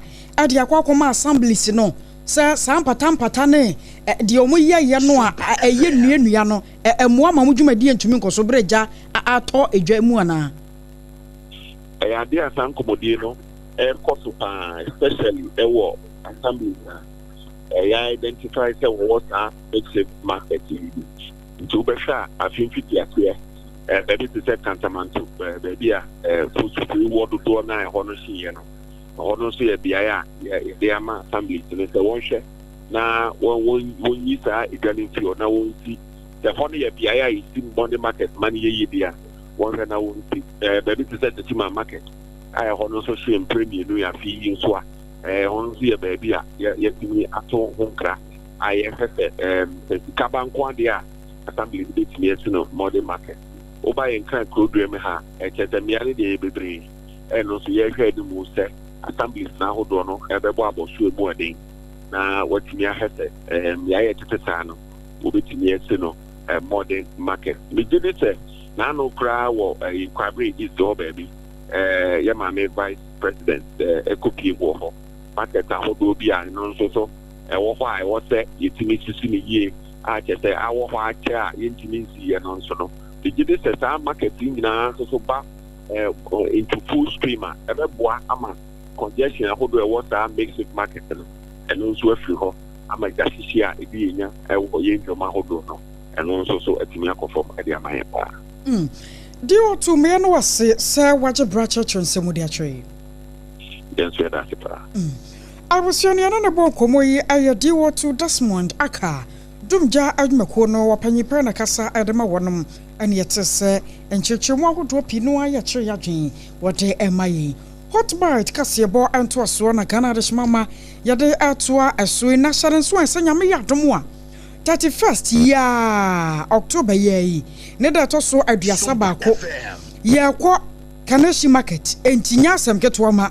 de akɔ akɔma assemblies no sɛ saa mpata mpata ne deɛ wɔyɛyɛ no a ɛyɛ nnua nnua no, ɛmmoa ma mo dwumadie ntumi nkɔ so berɛ gya atɔ dwa mu anaa? Ɛyɛ adeɛ a saa nkɔmmɔdie no ɛrekɔ so paa, especially ɛwɔ assemblies a ɛyɛ identify sɛ wɔwɔ saa makeshift market yi bi. Nti wobɛhwɛ a afe mfitiaseɛ, baabi te sɛ Kantamanto, baabi a fosufiri wɔ dodoɔ no a ɛhɔ no hyeeɛ no, ɛhɔ no nso yɛ beaeɛ a yɛde ama assemblies no sɛ wɔnhwɛ na wɔnyi saa edwa no mfiri hɔ na wɔnsi. Sɛ hɔ no yɛ beaeɛ a yɛsi money market ma no yɛ yie deɛ a, wɔnhwɛ na wɔnsi. Baabi te sɛ Techiman market a ɛhɔ no nso hyee mprɛ mmienu yi afe yi nso a, ɛhɔ nso yɛ baabi a yɛatumi ato ho nkra a yɛhwɛ sɛ sɛ sika ba nko adeɛ a assembly no bɛtumi asi no modern market. Woba yɛn Nkran kurodua mu ha a, kyerɛ sɛ mmea no deɛ yɛ bebree. Ɛno nso yɛhwɛ anim sɛ assemblies no ahodoɔ no ɛbɛbɔ abɔso emu ɛden na watumi ahwɛ sɛ mmeaeɛ ɛtete saa no wɔbɛtumi asi no modern market. Megye di sɛ n'ano koraa wɔ Kwabre East hɔ baabi, yɛ maame vice president ɛkɔpie mu wɔ hɔ. Market ahodoɔ bi a ɛno nso so ɛwɔ hɔ a ɛwɔ sɛ yɛtumi sisi no yie a kyerɛ sɛ awɔ hɔ akyɛ a yɛntumi nsiiɛ no nso no, megye di sɛ saa market yi nyinaa nso so ba into full stream a, ɛbɛboa ama congestion ahodoɔ a ɛwɔ saa makeshift market no, ɛno nso afiri hɔ ama gyahyehye a ebi yɛnya wɔ yɛn dwam ahodoɔ no, ɛno nso so atumi akɔ fam de ama yɛn paa. Mm. Deɛ ɔto mmea no ase sɛ wagye bra kyerɛkyerɛ nsɛm mu de akyerɛ yɛn. Yɛn nso yɛda ase paa. Mm. Abusua nea na ne bɔ nkɔmmɔ yi yɛ Dewoto Desmond aka Dumgya adwumakuo no wɔpanyin pɛ na kasa de ma wɔnom ɛne ɛte sɛ nkyerɛkyerɛmu ahodoɔ pii no ara yɛkyerɛ yɛadwen wɔde ɛma yɛn. Hot Bite kaseɛbɔ ntoasoɔ na Ghana Adehyema ma yɛde ɛtoa ɛso yi na hyɛ no nso ɛ sɛ Nyame yɛ adom a 31st yi ara October yi ara yi ne da ɛtɔ so 31 yɛrekɔ Kaneshie Market enti nyɛ asɛm ketewa ma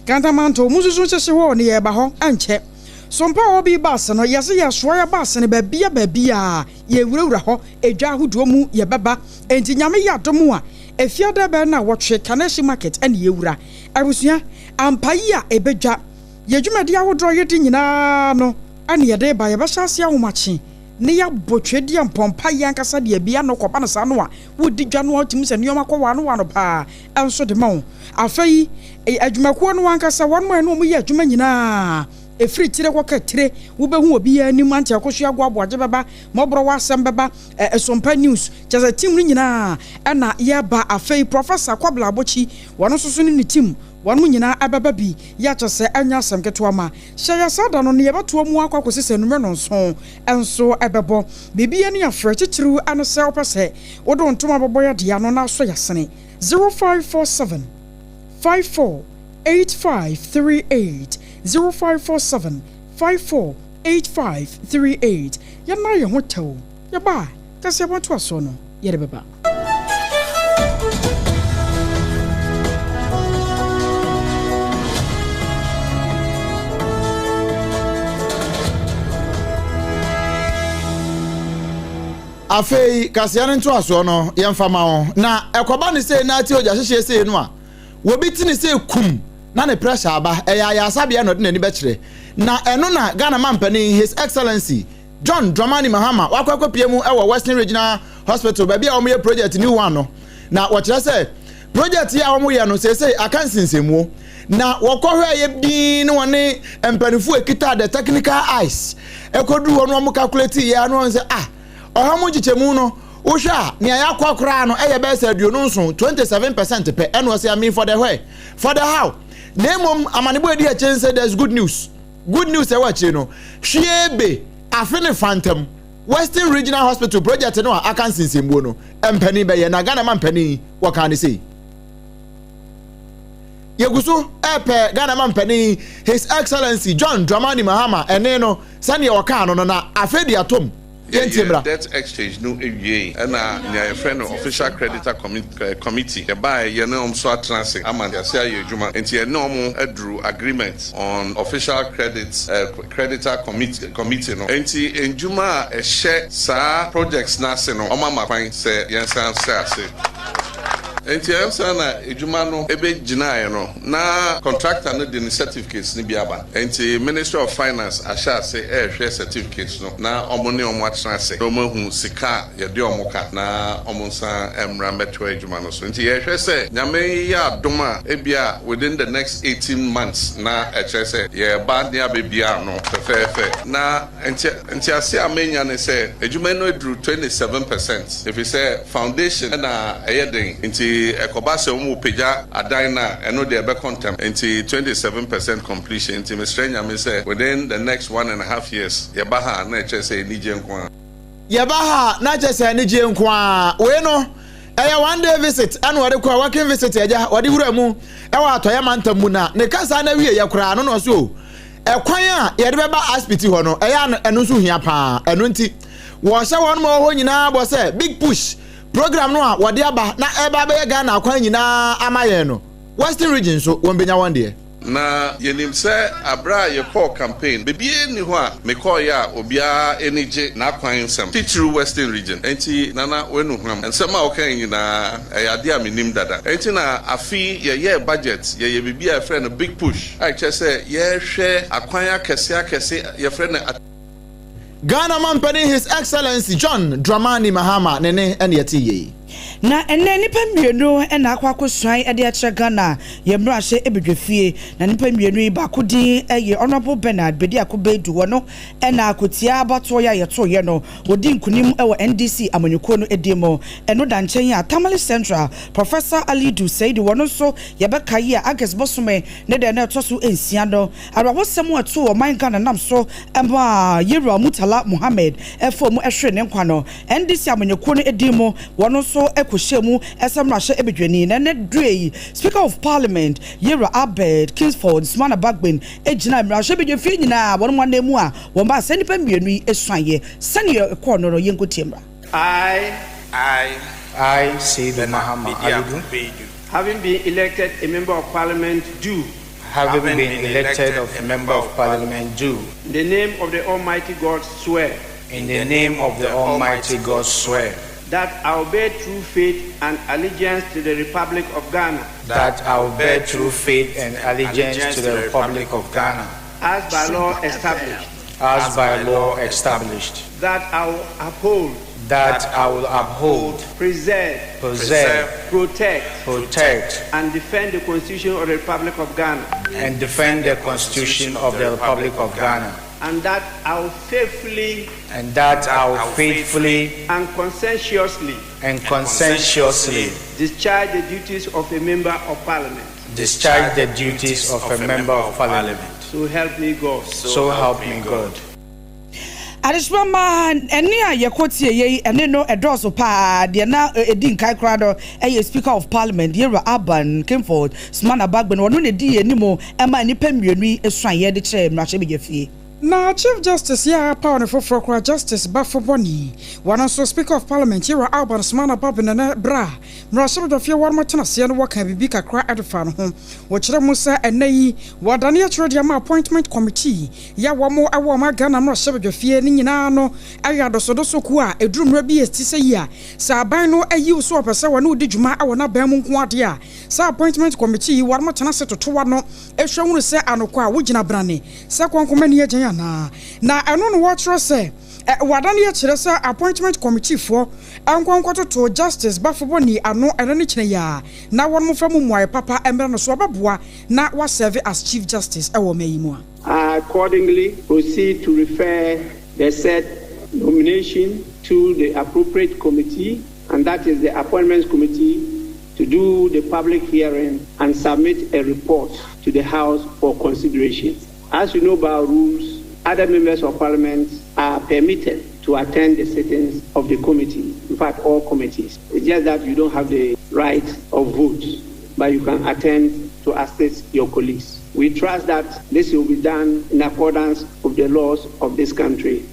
Kantamanto mo nsusu nhyehye hɔ ne yɛreba hɔ ɛnkyɛ Sompa a ɔbi bus no yɛse yɛsoa yɛ bus no baabia baabia yɛwurawura hɔ edwa ahodoɔ mu yɛbɛba enti Nyame yɛ adom a Efiada bɛyɛ naawɔtwe Kaneshie Market ɛne yɛwura. Abusua, ampa yi a ɛbɛdwa. Yɛ dwumadi ahodoɔ a yɛdi nyinaa no ɛne yɛde ba. Yɛbɛhyɛ aseɛ ahomakye ne yɛabɔ twedeɛ mpɔmpa yɛ ankasa deɛ bi ano kɔba no saa no a wodi dwa no a wotumi sɛ nneɛma kɔ waano waano paa nso de ma wo. Afei adwumakuo no ankasa wɔn a ɛne wɔn yɛ adwuma nyinaa ɛfiri tire kɔka tire wobɛhu obiara anim ante akosua agoaboagye bɛba mmɔborɔ wɔ asɛm bɛba Sompa News, kyerɛ sɛ team no nyinaa ɛna yɛba. Afei Professor Kwabla Abokyi, wɔn nso so ne ne team, wɔn nyinaa ɛbɛba bi. Yɛ kyerɛ sɛ ɛnyɛ asɛm ketewa ma. Hyɛ yɛ saa da no ne yɛbɛtoa mu akɔ akɔsi sɛ anwummerɛ nnɔnson nso ɛbɛbɔ. Biribi ani afrɛ, titiriw ɛne sɛ wopɛ sɛ wode wo ntoma bɛbɔ yɛ deɛ ano na asɔ yɛ asene. 0547 54 8538 0547 54 8538 Yɛnna yɛn ho tɛw, yɛba a, kaseɛbɔ ntoasoɔ no, yɛde bɛba. Afei kaseɛ no ntoasoɔ no yɛmfa ma wo. Na ɛkɔba ne sei na ate ogya hyehyeɛ sei no a, wɔbi te ne sei kum na ne pressure aba, ɛyɛ ayaresabea na ɔde n'ani bɛkyerɛ. Na ɛno na Ghana mampanin His Excellency. John Dramani Mahama wakɔ akɔpie mu wɔ Western Regional Hospital baabi a wɔyɛ project new one no. Na wɔkyerɛ sɛ project yi a wɔyɛ no seesei aka nsensɛnmuo. Na wɔkɔhwɛ yɛ din ne wɔne mpanimfoɔ ekita the technical eyes ɛkɔduru hɔ no wɔn calculate yɛ ano wɔn sɛ ah ɔha mu nkyekyɛmu no wohwɛ a nea yɛakɔ koraa no ɛyɛ bɛyɛ sɛ 27, 27% pɛ. Ɛna ɔsɛ, I mean, for the where, for the how? Na mmom amanebɔ edi akyire sɛ there's good news. Good news ɛwɔ akyire no hwie be afe ne fantam Western Regional Hospital project no a aka nsensɛnmuo no mpanin bɛyɛ na Ghana ma mpanin wɔka ne sei. Yɛgu so ɛpɛ Ghana ma mpanin His Excellency John Dramani Mahama ɛne no sɛdeɛ ɔkaa no no na afei de atom. Yɛntie mmra. Debt exchange no ewie, ɛna nea yɛfrɛ no official creditor committee yɛbaeɛ, yɛne wɔn nso atena ase ama yɛase ayɛ adwuma, nti yɛne wɔn aduru agreement on official creditor committee no. Nti ndwuma a ɛhyɛ saa projects n'ase no, wɔn ama kwan sɛ yɛnsan hyɛ ase. Nti ɛnsa na edwuma no ebegyinaeɛ no na contractor no de ne certificates no bi aba. Nti Ministry of Finance ahyɛ ase ɛrehwɛ certificates no na ɔmo ne ɔmo atena ase na ɔmo ahu sika a yɛde ɔmo ka na ɔmo nsa mmra mmɛtoa adwuma no so. Nti yɛhwɛ sɛ Nyame yɛ adom a, ebia within the next 18 months na ɛkyerɛ sɛ yɛreba ne abɛbia ano fɛfɛɛfɛ. Na nti ntiase a menya ne sɛ adwuma no aduru 27%, ɛfiri sɛ foundation ɛna ɛyɛ den, nti ɛkɔba sɛ wɔn pagya adan no a, ɛno deɛ ɛbɛkɔ ntɛm. Nti 27% completion. Nti mesrɛ Nyame sɛ within the next 1.5 years yɛba ha na ɛkyerɛ sɛ anigye nko a. Yɛba ha na kyerɛ sɛ anigye nko a. Wei no ɛyɛ one day visit ɛna wɔde kɔ, working visit agya wɔde wura mu ɛwɔ Atɔyɛ mantam mu. Na ne kasa na wie yɛ koraa no na ɔso o ɛkwan a yɛde bɛba asipiti hɔ no ɛyɛ ano, ɛno nso hia paa. Ɛno nti wɔhyɛ wɔn ma wɔ hɔ nyinaa bɔ sɛ Big Push program no a wɔde aba na ɛba abɛyɛ Ghana akwan nyinaa ama yɛn no, Western Region nso wɔn bɛnya wɔn deɛ. Na yɛnim sɛ aberɛ a yɛkɔɔ campaign, bebie nni hɔ a mekɔɔyɛ a obiara ani gye n'akwan nsɛm, titiriw Western Region. Enti Nana wanu hwam, nsɛm a wɔka nyinaa ɛyɛ adeɛ a menim dada. Enti na afe yɛyɛɛ budget, yɛyɛ biribi a yɛfrɛ no Big Push a ɛkyerɛ sɛ yɛrehwɛ akwan akɛse akɛse, yɛfrɛ no Ghana mampanin His Excellency John Dramani Mahama ne ne ɛne ɛte yie. Na ɛnɛ nnipa mmienu ɛna akɔ akɔsuan de akyerɛ Ghana yɛ mmarahyɛ ebedwa fie. Na nnipa mmienu yi baako din yɛ Honourable Bernard Bediako Baidoo. Wɔ no ɛna akotia abatoɔ yɛ a yɛtoyɛ no wɔdi nkunim wɔ NDC amanyɔkuo no edi mu. Ɛno da nkyɛn a, Tamale Central Professor Alidu Seidu, wɔn nso yɛbɛka yi a August bosome ne deɛ na ɛtɔ so 6 no, awerɛhosɛm a ɛto ɔman Ghana nam so ma Yɛwura Murtala Muhammed ɛfɔ mu ɛhwere ne nkwa no, NDC amanyɔkuo no edi mu, wɔn nso ɛkɔhyɛ mu ɛsɛ mmarahyɛ ebedwani. Na ɛnɛ due yi, Speaker of Parliament Yɛwura Albert Kingsford Sumana Bagbin egyina mmarahyɛ bedwa fie nyinaa wɔn mu anan mu a wɔn ba sɛ nnipa mmienu yi esuayɛ sɛnea ɛkɔɔ no, yɛnkɔ tie mmra. I, I, Seidu Bernard Mahama Bediako Alidu, Baidoo, having been elected a member of parliament, do, having been elected of a member of parliament, do, in the name of the Almighty God, swear in the name of the Almighty God, swear that I will bear true faith and allegiance to the Republic of Ghana, that I will bear true faith and allegiance to the Republic of Ghana, as by law established, as by law established, that I will uphold, that I will uphold, preserve, preserve, protect, protect, and defend the Constitution of the Republic of Ghana, and defend the Constitution of the Republic of Ghana, and that I will faithfully and that I will faithfully and conscientiously and conscientiously discharge the duties of a member of parliament. discharge the duties of a member of parliament. So help me God. So help me God. Adesoma ma ɛne a yɛkɔ tie yɛ yi, ɛne no ɛdɔɔso paa. Deɛ na ɛdi nkan koraa no ɛyɛ Speaker of Parliament Yɛwura Alban Kingsford Sumana Bagbin. Ɔno na ɛdi yɛn anim ɛma nnipa mmienu yi esuan yɛde kyerɛ mmarahyɛbadwa fie. Na Chief Justice yɛ apaw ne foforɔ koraa, Justice Baffoe-Bonnie, wɔn nso Speaker of Parliament Yɛwura Alban Sumana Bagbin ne bra mmarahyɛbadwafie wɔn tena aseɛ no, wɔka biribi kakra ɛde fa no ho. Wɔkyerɛ mu sɛ ɛnɛ yi wɔdane akyerɛ deɛ ama appointment committee yɛ wɔn ɛwɔ ɔma Ghana mmarahyɛbadwafie ne nyinaa no ɛyɛ adɔsɔdɔsɔ kuo a ɛduru mmerɛ bi ɛti sɛ yi a sɛ aban no ayi wo so ɔpɛ sɛ wɔne wodi dwuma ɛwɔ n'aban mu nko adeɛ a, saa appointment committee yi wɔn tena ase totoa no ehwɛ hunu sɛ anokɔ a wogyina brane sɛ kɔnkɔn ani agyan anaa. Na ɛno no wɔkyerɛ sɛ Wɔadane akyerɛ sɛ Appointment Committee foɔ nkɔ nkɔtoto Justice Baffoe-Bonnie ano ɛnɛ ne kyena yi ara na wɔn mfa mu mmuaeɛ papa mmra no so ɔbɛboa na wa serve as Chief Justice wɔ ɔman yi mu a. I accordingly proceed to refer the said nomination to the appropriate committee, and that is the Appointments Committee, to do the public hearing and submit a report to the House for consideration. As you know by our rules, other members of parliament are permitted to attend the sittings of the committee, in fact, all committees. It's just that you don't have the right of vote, but you can attend to assist your colleagues. We trust that this will be done in accordance with the laws of this country.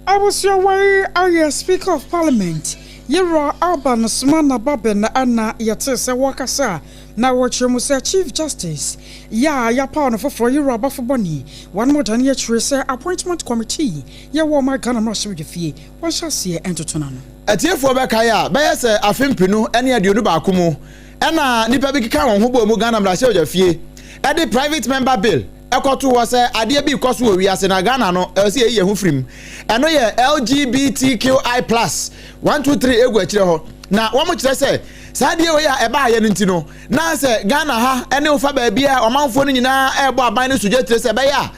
Abusua wei ayɛ Speaker of Parliament Yewura Alban Sumana Bagbin na yɛtee sɛ wɔrekasa a na wɔkyerɛ mu sɛ Chief Justice yɛ a yɛapaw no foforɔ Yewura Baffoe-Bonnie wɔnom dane akyire sɛ Appointment Committee yɛ wɔ ɔman Ghana mmarahyɛbadwafie wɔnhyɛ aseɛ ntoto no ano. Atiefoɔ bɛkae a, bɛyɛ sɛ afe mpenu ne 21 mu na nnipa bi kekaa wɔn ho bɔɔ mu Ghana mmarahyɛbadwafie de Private Member Bill kɔtoo hɔ sɛ adeɛ bi rekɔ so wɔ wiase na Ghana no ɛwɔ sɛ yɛyi yɛn ho firi mu. Ɛno yɛ LGBTQI plus 123 egu akyire hɔ. Na wɔn kyerɛ sɛ saa adeɛ wei a ɛbaayɛ no nti no na sɛ Ghana ha ne wofa baabi a ɔmanfoɔ no nyinaa ɛrebɔ aban no sodwa tire sɛ ɛbɛyɛ a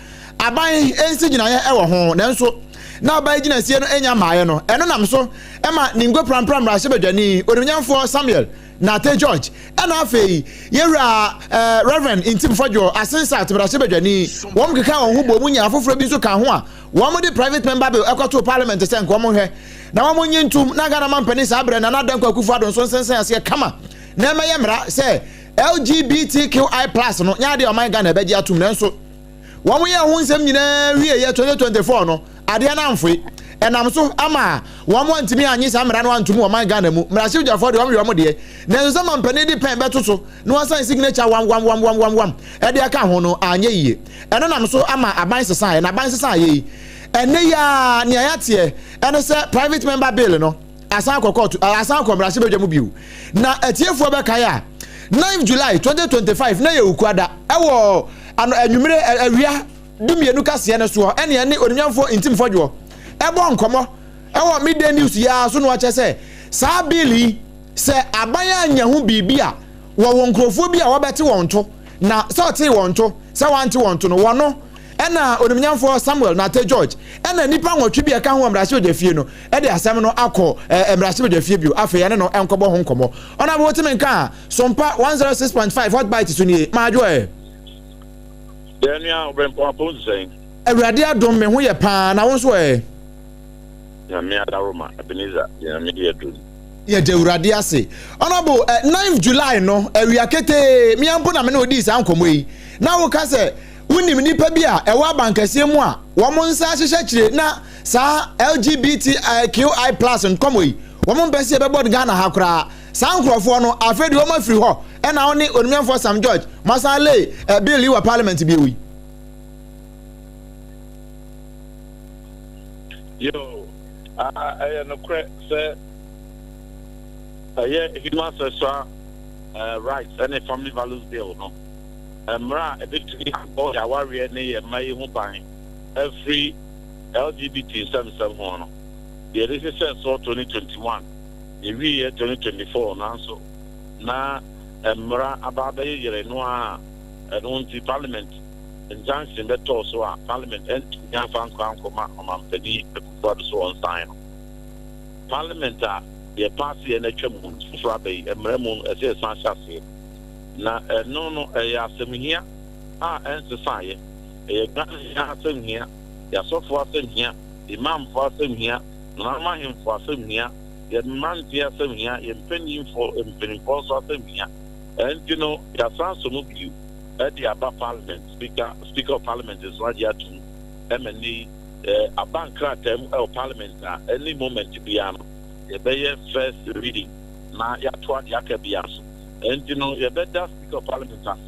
aban nsi gyinaeɛ wɔ ho nanso na aban gyinasie no nya mmaeɛ no ɛno nam so ma Ningo Prampram mmarahyɛbadwani onimnyamfoɔ Samuel Nartey George ɛna afei yɛwura eh, Reverend Ntim Fɔdwoɔ Asen South mmarahyɛbadwani wɔn keka wɔn ho bɔ mu nya afoforɔ bi nso ka ho a wɔn de private member bill ɛkɔtoo parliament sɛ nka wɔn hwɛ na wɔn nye ntum na Ghana mampanin saa berɛ Nana Dankwa Akufo-Addo nso nsensɛn aseɛ kama na ɛmɛyɛ mmara sɛ LGBTQI plus no nyɛ adeɛ ɔman Ghana ɛbɛgye atum nanso Wɔn yɛɛ ho nsɛm nyinaa wieeɛ 2024 no, adeɛ no amfoe. Ɛnam so ama wɔn antumi annye saa mmara no antom wɔ ɔman Ghana mu. Mmarahyɛbadwafoɔ deɛ wɔn yɛ wɔn deɛ. Nanso sɛ mampanin de pɛn bɛto so na wasan signature wam wam wam wam wam wam de aka ho no, anyɛ yie. Ɛno nam so ama aban sesaeɛ, na aban sesaeɛ yi, ɛnnɛ yi ara nea yɛateɛ ne sɛ private member bill no, asan akɔ kɔɔto eh, asan akɔ mmarahyɛbadwa mu bio. Na atiefoɔ bɛkae a, 9 July 2025 na yɛ Okuada ɛwɔ ano anwummere awia dumienu kaseɛ no soɔ ɛne ɛne onimnyamfoɔ Ntim Fɔdwoɔ ɛbɔ nkɔmmɔ ɛwɔ Midday News yi ara so no akyɛ sɛ saa bill yi sɛ aban anya ho biribi a wɔwɔ nkurɔfoɔ bi a wɔbɛte wɔn to na sɛ ɔtee wɔn to sɛ wante wɔn to no wɔno ɛna onimnyamfoɔ Samuel Nate George ɛna nnipa nwɔtwe bi a ɛka ho wɔ mmarahyɛbadwa fie no de asɛm no akɔ mmarahyɛbadwafie bio, afei ɛne no nkɔbɔ ho nkɔmmɔ. Ɔnabo wotumi nka a, Sompa 106.5 Hot Bite so nie, Madwo ɛ. Yɛn nua Ɔbrɛmpɔn apɔw te sɛn? Awurade adom me ho yɛ paa, na wo nso ɛ? Nyame adaworoma, Ebenezer, deɛ Nyame de aduru ni. Yɛda Awurade ase. Honourable, eh, 9th July no, awia ketee, me ara mpo na me ne wo dii saa nkɔmmɔ yi. Na woka sɛ wonim nnipa bi a ɛwɔ abankɛseɛ mu a wɔn nsa ahyehyɛ akyire na Saa LGBTQI plus nkɔmɔ yi, wɔn mpɛ sɛ yɛbɛbɔ no Ghana ha koraa. Saa nkorɔfoɔ no, afei deɛ wɔn afiri hɔ, ɛna wo ne Onimnyamfoɔ Sam George, moasan lay eh, bill yi wɔ parliament bio yi. Yo, ah, ɛyɛ nokorɛ sɛ ɛyɛ human sexual uh, rights ɛne family values bill no, mmara a ɛbɛtumi abɔ yɛn awareɛ ne yɛn mma yi ho ban afiri LGBT nsɛmnsɛm ho no, yɛde hyehyɛɛ soɔ 2021, yɛwieɛ 2024, nanso na mmara aba abɛyɛ yere no ara a ɛno nti Parliament injunction bɛtɔɔ so a Parliament antumi amfa ankɔ ankɔma Ɔmampanin Akufo Addo so ɔnsan no. Parliament a yɛpaaseɛ no atwa mu foforɔ aba yi, mmara mu no ɛsɛ yɛsan hyɛ aseɛ. Na ɛno no ɛyɛ asɛm hia a ɛnsesaeɛ. Ɛyɛ Ghana nyinaa asɛm hia. Yɛn asɔfoɔ asɛm hia, Imamfoɔ asɛm hia, nananom ahemfo asɛm hia, yɛn mmeranteɛ asɛm hia, yɛn mpanimfoɔ mpanimfoɔ nso asɛm hia. Ɛnti no, yɛasan asɔ mu bio de aba Parliament, Speaker, Speaker of Parliament nso agye atom ma nnɛ yi aba nkrataa mu wɔ Parliament a any moment biara no yɛbɛyɛ first reading na yɛatoa deɛ aka biara so. Ɛnti no, yɛbɛda Speaker of Parliament ase.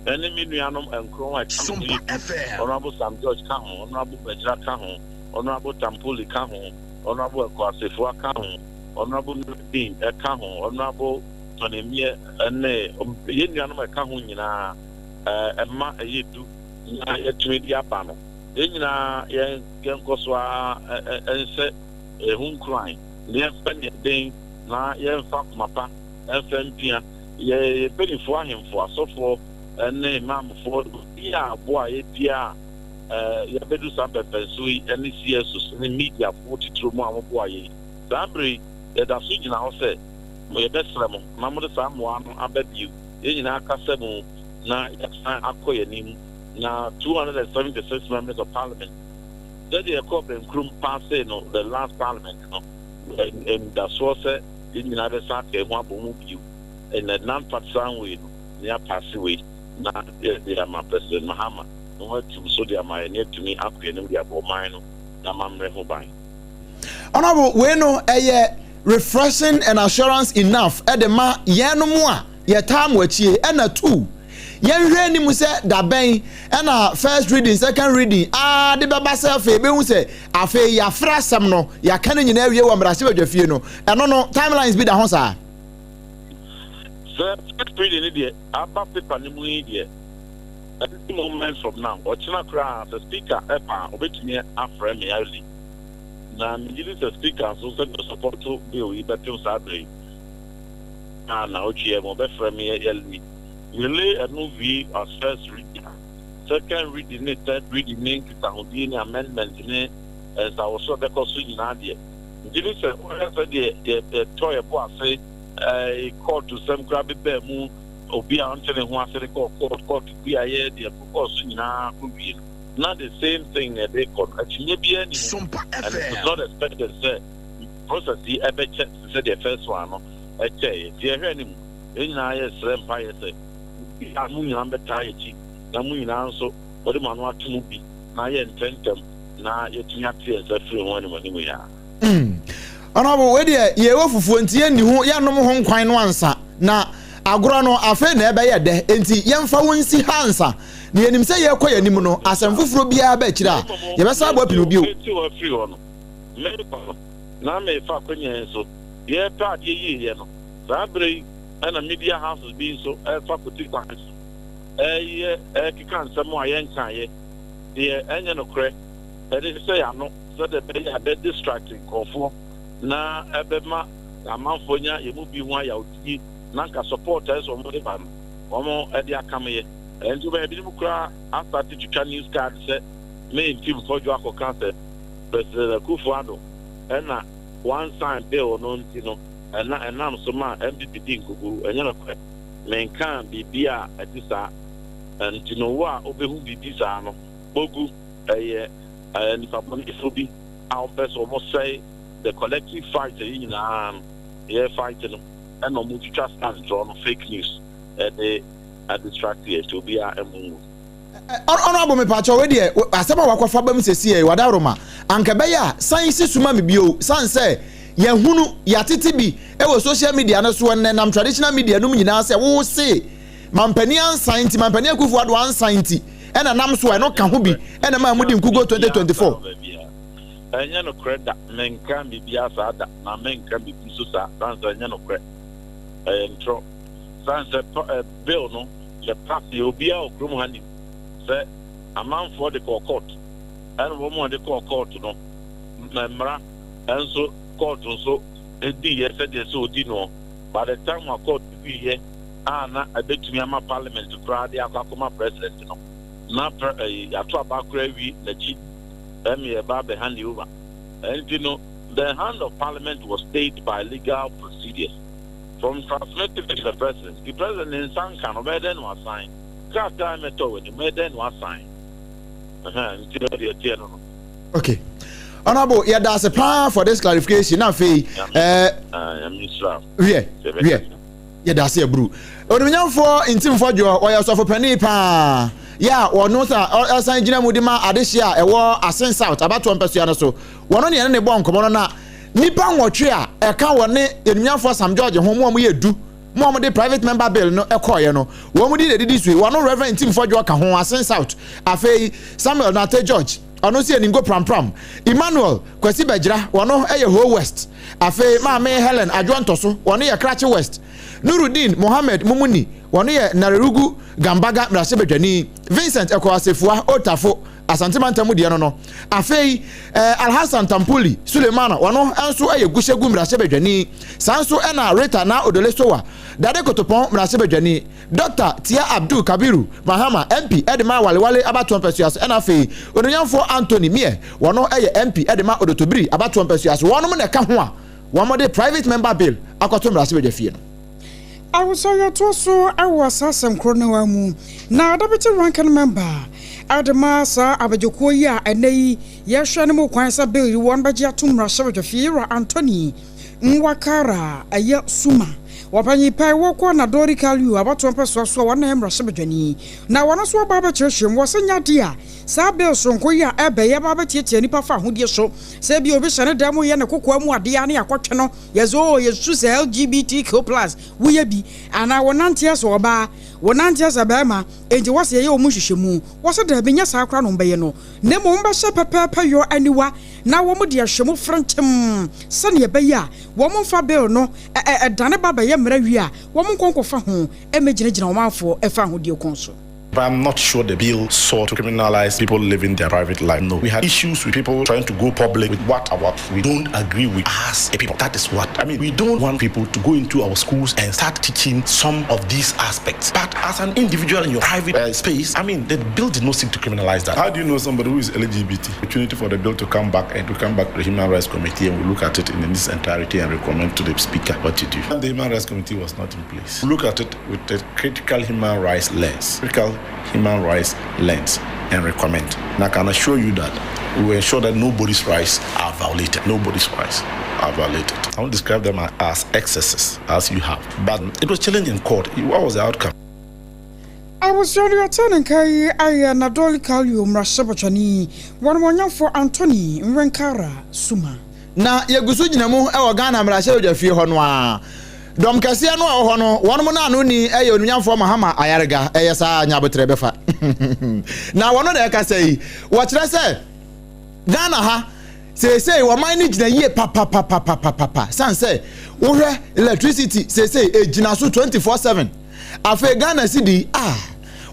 Ɛne me nuanom nkron a ɛka me ho yɛ du, Honourable Sam George ka ho, Honourable Bajira ka ho, Honourable Tampuli ka ho, Honourable Ekow Assafuah ka ho, Honourable Nurudeen ka ho, Honourable Tony Mmieh ne yɛn nuanom a ɛka ho nyinaa, ɛma ɛyɛ du na yɛatumi de aba no. Yɛn nyinaa yɛn yɛnkɔ so ara nhyɛ yɛn ho nkuran na yɛmfa nea ɛden na yɛmfa koma pa mfa mpia yɛn yɛn mpanimfoɔ, ahemfo, asɔfoɔ ne imamfoɔ, obiara a aboa yɛ biara a yɛabɛdu saa mpɛmpɛnso yi ne CSOs ne mediafoɔ titiriw mu a wɔboa yɛn yi. Saa bere yi, yɛda so gyina hɔ sɛ yɛbɛsrɛ mo na mode saa mmoa no aba bio, yɛn nyinaa kasa mu na yɛasan akɔ yɛn anim. Na 276 members of parliament sɛdeɛ ɛkɔɔ bɛnkurom paasee no the last parliament no, anidasoɔ sɛ yɛn nyinaa bɛsan aka yɛn ho abɔ mu bio in a non-partisan way no, na yɛapaase wei na yɛde ama President Mahama na watu so de ama yɛn na yɛatumi akɔ yɛn anim de abɔ ɔman no n'amammerɛ ho ban. Honourable, wei no ɛyɛ refreshing and assurance enough ɛde ma yɛnom a yɛtaa mo akyie ɛna too yɛnhwɛ anim sɛ dabɛn ɛna first reading, second reading aa de bɛba sɛ afei bɛhu sɛ afei yɛafrɛ asɛm no yɛaka no nyinaa awie wɔ mmarahyɛbadwafie no, ɛno no timelines bi da ho saa? Sɛ first reading no deɛ aba paper no mu yi deɛ, any moment from now, ɔkyena koraa sɛ speaker ɛpa a ɔbɛtumi afrɛ me early, na megye di sɛ speaker nso sɛdeɛ ɔsupporto bill yi bɛpem saa berɛ yi a na ɔtweɛ mu ɔbɛfrɛ me early. Yɛlay ɛno wie as first reading a, second reading ne third reading ne nkitahodie ne amendment ne nsawɔsoɔ a ɛbɛkɔ so nyinaa deɛ, megye di sɛ wohwɛ sɛdeɛ yɛtɔ yɛn bo ase, kɔɔto sɛm koraa bebaa mu, obi a ɔnte ne ho ase de kɔɔ court, court kuaeɛ, deɛ ɛkokɔɔ so nyinaa kɔwie no, na the same thing na ɛde rekɔ no, akyinnye biara nni ho, and it is not expected sɛ process yi ɛbɛkyɛ te sɛ deɛ first one no ɛkyɛeɛ. Nti yɛhwɛ anim, yɛn nyinaa yɛsrɛ mpaeɛ sɛ obiara, mo nyinaa mbɛtaa yɛn akyi, na mo nyinaa nso mode mo ano ato mu bi na ayɛ ntɛmntɛm na yɛatumi ate yɛn nsa afiri ho animanim yi ara. Mm. Honorable, wei deɛ yɛwɔ fufuo nti yɛnni ho yɛnnom ho nkwan no ansa na agorɔ no afei na ɛbɛyɛ dɛ, nti yɛmfa wo nsi ha ansa na yɛnim sɛ yɛrekɔ yɛn anim no asɛm foforɔ biara ba akyire a yɛbɛsan abɔ apini bio. Mete hɔ afiri hɔ no, merekɔ no, na merefa akwannya yi so, yɛrepɛ adeɛ yieyɛ no, saa berɛ yi na media houses bi nso refa koti kwan so reyɛ rekeka nsɛm a yɛnkaeɛ, deɛ ɛnyɛ nokorɛ, de hyehyɛ yɛn ano sɛdeɛ ɛbɛyɛ a ɛbɛ distract nkurɔfoɔ na ɛbɛma amanfoɔ anya yɛn mu bi ho ayawdie na anka support a ɛsɛ sɛ wɔde ba no wɔde akameyɛ. Ɛnti wobɛhwɛ ebinom koraa asate twitwa news card sɛ me Ntim Fɔdwo akɔka sɛ President Akufo Addo ɛna wansign bill no nti no ɛna ɛnam so maa NPP dii nkogu. Ɛnyɛ nokorɛ. Menkaa biribi a ɛte saa. Nti no wo a wobɛhu biribi saa no bɔ gu. Ɛyɛ nipabɔnefoɔ bi a wɔpɛ sɛ wɔsɛe the collective fight a yɛn nyinaa no yɛ fight no ɛna wɔn twitwa saa ntorɔ no, fake news, ɛde adistract yɛn, nti obiara ɛmmɔ ngu. Honorable, mepakyɛw, wei deɛ asɛm a wakɔfa bam sɛsi ɛ wadaroma anka ɛbɛyɛ a san si so ma me bio, san sɛ yɛhunu yɛatete bi wɔ social media no so ɛnnɛ nam traditional media nom nyinaa sɛ wo se mampanin ansan nti, mampanin Akufo Addo ansan nti ɛna nam so a ɛno ka ho bi ɛna maa mudi nkugo 2024. Ɛnyɛ nokorɛ da, menka biribiara saa da, na menka biribi nso saa, sane sɛ ɛnyɛ nokorɛ, ɛyɛ ntorɔ, sane sɛ bill no yɛ pass yɛ, obiara wɔ kurom ha nim sɛ amanfoɔ de kɔɔ court, ɛna wɔn a wɔde kɔɔ court no mmara nso court nso diiɛ sɛdeɛ sɛ ɔdi noɔ. By the time a court wieɛ a na ɛbɛtumi ama parliament koraa de akɔ akɔma president no, na pɛ ɛyi yɛato aba koraa awie n'akyi ɛmi ɛba abɛ hand over. Ɛnti no the hand of parliament was stayed by legal procedures from transmitting it to the president. The president ne nsa nka no, ɔbɛyɛ dɛn na wasan krataa mɛtɔ wɔ anim, ɔbɛyɛ dɛn na wasan? Nti no deɛ ɛteɛ no no. Okay. Honorable, yɛda ase paa for this clarification. Na afei, wiɛ, wiɛ, yɛda ase aburu. Onimnyamfoɔ Ntimfoɔ Dwoɔ, ɔyɛ ɔsɔfo panin paa. Yɛ a ɔno sa ɔsan gyina mu de ma adehye a ɛwɔ Asen South abatoɔ mpɛsoa no so. Wɔno ne yɛne ne bɔ nkɔmmɔ no na nipa nwɔtwe a ɛka wɔ ne onimnyamfoɔ Sam George ho mu a wɔyɛ du mo a wɔde private member bill no kɔɔeɛ no, wɔn din na ɛdidi so yi. Wɔno Reverend Ntimfoɔ Dwoɔ ka ho, Asen South. Afei Samuel Nate George, ɔno nso yɛ Ningo Prampram. Emmanuel Kwasi Bɛgyira, ɔno yɛ Ho West. Afei Maame Helen Adwoa Ntɔso, ɔno yɛ Krachi West. Nurudeen Mohammed Mumuni, wɔno yɛ Nalerigu Gambaga mmarahyɛbadwani, Vincent Ekow Asefua Otafo, Asante mantam mu deɛ no no. Afei eh, Alhassan Tampuli Sulemana, ɔno nso yɛ Gushegu mmarahyɛbadwani. Saa nso na Rita Naa Odole Sowa, Dade Kotopon mmarahyɛbadwani, Dɔkta Tia Abdul Kabiru Mahama, MP de ma Walewale abatoɔ mpasua so, ɛna afei Onuonyamfoɔ Anthony Mieh, wɔno yɛ MP de ma Odotobiri abatoɔ mpasua so. Wɔnom na ɛka ho a wɔde Private Member Bill akɔto mmarahyɛbadwafie no. Awosɔre ɔtoa so wɔ saa asɛm korɔ no ara mu, na Deputy Ranking Member de ma saa abadwokuo yi a ɛnnɛ yi yɛrehwɛ no mu kwan sɛ bill yi wɔn bɛgye atom mmarahyɛbadwafie Yewura Anthony Nwakara ɛyɛ Suma wɔpanyin pɛɛ wɔkɔ Nadori Kalio abatoɔ mpɛsoa so a wɔn na ɛyɛ mmarahyɛbadwani na wɔn nso aba abɛkyerɛkyerɛ mu wɔ sɛ nyɛ adeɛ a saa bill soronko yi a ɛbɛ yi aba abɛtiatia nnipa fa ahodie so sɛ ebia obi hyɛ ne dan mu yɛ ne kokoa mu adeɛ a ne yɛakɔtwe no Yɛdze oo yɛsusu sɛ LGBTQ plus woyɛ bi anaa wɔnante asɛ ɔbaa, wɔnante asɛ bɛrima, enti wɔse yɛyɛ wɔn nhwehwɛmu. Wɔse daabi nyɛ saa koraa na wɔbɛyɛ no, na mmom wɔbɛhyɛ pɛpɛɛpɛ yɔ aniwa na wɔde ahyɛ mu frenkyem sɛnea ɛbɛyɛ a wɔmfa bill no dane ba bɛyɛ mmara wie a wɔnkɔ nkɔfa ho mmɛgyinagyina ɔmanfoɔ ɛfa ahodie ko so. But I'm not sure the bill sought to criminalize people living their private life. No. We had issues with people trying to go public with what our we don't agree with as a people. That is what I mean. We don't want people to go into our schools and start teaching some of these aspects. But as an individual in your private uh, space, I mean, the bill did not seek to criminalize that. How do you know somebody who is LGBT? Opportunity for the bill to come back and to come back to the Human Rights Committee and we look at it in its entirety and recommend to the speaker what to do. And the Human Rights Committee was not in place. Look at it with a critical human rights lens. Critical human rights lens and recommend. And I can assure you that we will ensure that nobody's rights are violated. Nobody's rights are violated. I won't describe them as excesses, as you have. But it was challenged in court. What was the outcome? Abusua no yɛtee ne nka yi ayɛ Nadoli Kalio mmarahyɛbadwani, wɔnwɔnyɛfoɔ Anthony Nwenkara Suma. Na yɛgu so gyina mu wɔ Ghana mmarahyɛbadwafie hɔ no ara. Dɔm kɛseɛ no a ɛwɔ hɔ no, wɔnom no ano ni yɛ Onimnyamfoɔ Mahama Ayariga, ɛyɛ saa nya aboterɛ bɛfa. Na wɔno na ɛkasa yi, wɔkyerɛ sɛ Ghana ha seesei wɔman no gyina yie papapapapapa sane sɛ wohwɛ electricity seesei ɛgyina so 24/7. Afei Ghana cedi a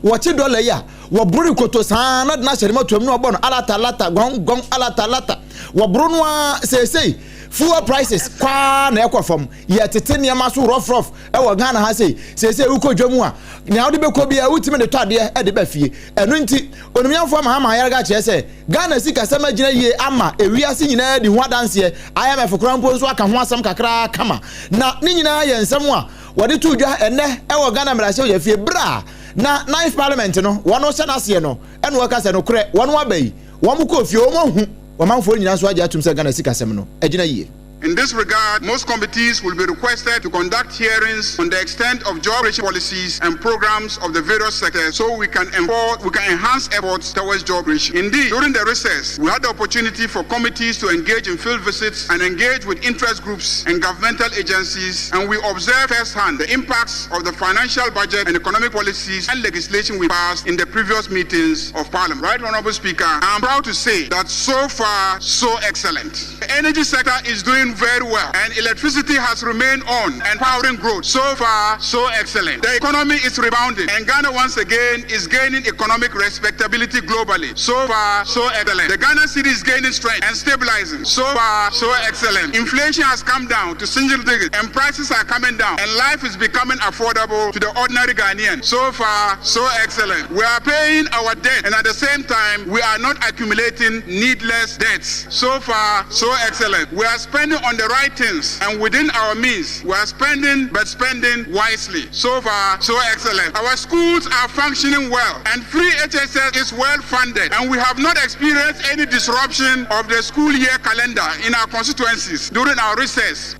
wɔkye dɔla yi a wɔboro koto saa na de no ahyɛ ne matoam na wɔbɔ no alata alata gɔn gɔn alata alata wɔboro no ara seesei fuel prices kwaa na ɛkɔ fam yɛtete nneɛma so rough rough ɛwɔ Ghana ha sei seesei wokɔ dwa mu a nea wode bɛkɔ biara wotumi de tɔ adeɛ de ba fie ɛno nti onimnyamfoɔ Mahama Ayariga kyerɛ sɛ Ghana sikasɛm agyina yie ama ewiase nyinaa di ho adanseɛ IMF koraa mpo nso aka ho asɛm kakra kama na ne nyinaa yɛ nsɛm a wɔde too dwa ɛnnɛ wɔ Ghana mmarahyɛbadwafie berɛ a na Ninth Parliament no wɔn hyɛ n'aseɛ no ɛna wɔka sɛ nokorɛ wɔn aba yi wɔn kɔɔ fie wɔn ahu wɔmanfoɔ nyinaa nso agye atum sɛ Ghana sikasɛm no agyina yie. In this regard, most committees will be requested to conduct hearings on the extent of job creation policies and programs of the various sectors so we can, enforce, we can enhance efforts towards job creation. Indeed, during the recess, we had the opportunity for committees to engage in field visits and engage with interest groups and governmental agencies, and we observed firsthand the impacts of the financial budget and economic policies and legislation we passed in the previous meetings of Parliament. Right, Honorable Speaker, I am proud to say that so far, so excellent. The energy sector is doing very well, and electricity has remained on and powering growth. So far, so excellent. The economy is rebounding, and Ghana once again is gaining economic respectability globally. So far, so excellent. The Ghana cedi is gaining strength and stabilizing. So far, so excellent. Inflation has come down to single digits, and prices are coming down, and life is becoming affordable to the ordinary Ghanaian. So far, so excellent. We are paying our debt, and at the same time, we are not accumulating needless debts. So far, so excellent. We are spending on the right things and within our means. We are spending, but spending wisely. So far, so excellent. Our schools are functioning well, and free HSS is well funded, and we have not experienced any disruption of the school year calendar in our constituencies during our recess.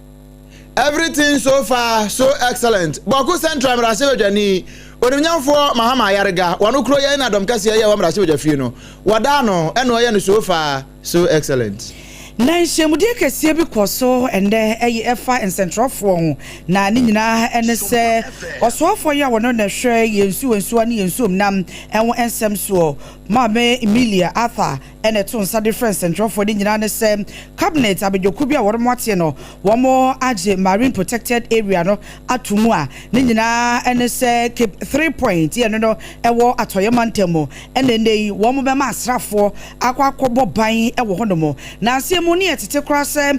Everything so far so excellent. Bawku Central mmarahyɛbadwani, Onimnyamfoɔ Mahama Ayariga, wɔn kuro yɛn na dɔm kɛseɛ yɛ wɔ mmarahyɛbadwafie no, wɔda ano ɛna ɔyɛ no so far so excellent. Na nhyiamudie kɛseɛ bi kɔ so ɛnnɛ ɛyi ɛfa nsɛntwerɛfoɔ ho, na ne nyinaa ɛne sɛ ɔsoafoɔ yi a wɔno na ɛhwɛ yɛn nsuo nsuwa ne yɛn nsuom nam ɛho nsɛm soɔ, Maame Emilia Arthur ɛna ɛto nsa de frɛ nsɛntwerɛfoɔ. Ne nyinaa ne sɛ cabinet abadwakuo bi a wɔn ateɛ no, wɔn agye marine protected area no ato mu, a ne nyinaa ɛne sɛ Cape Three Point yɛ no no ɛwɔ Atɔeɛ mantam mu, ɛna ɛnɛ yi wɔn bɛma asraafoɔ akɔ akɔbɔ ban ɛwɔ hɔnom. Na aseɛ mu ne yɛ tete koraa sɛ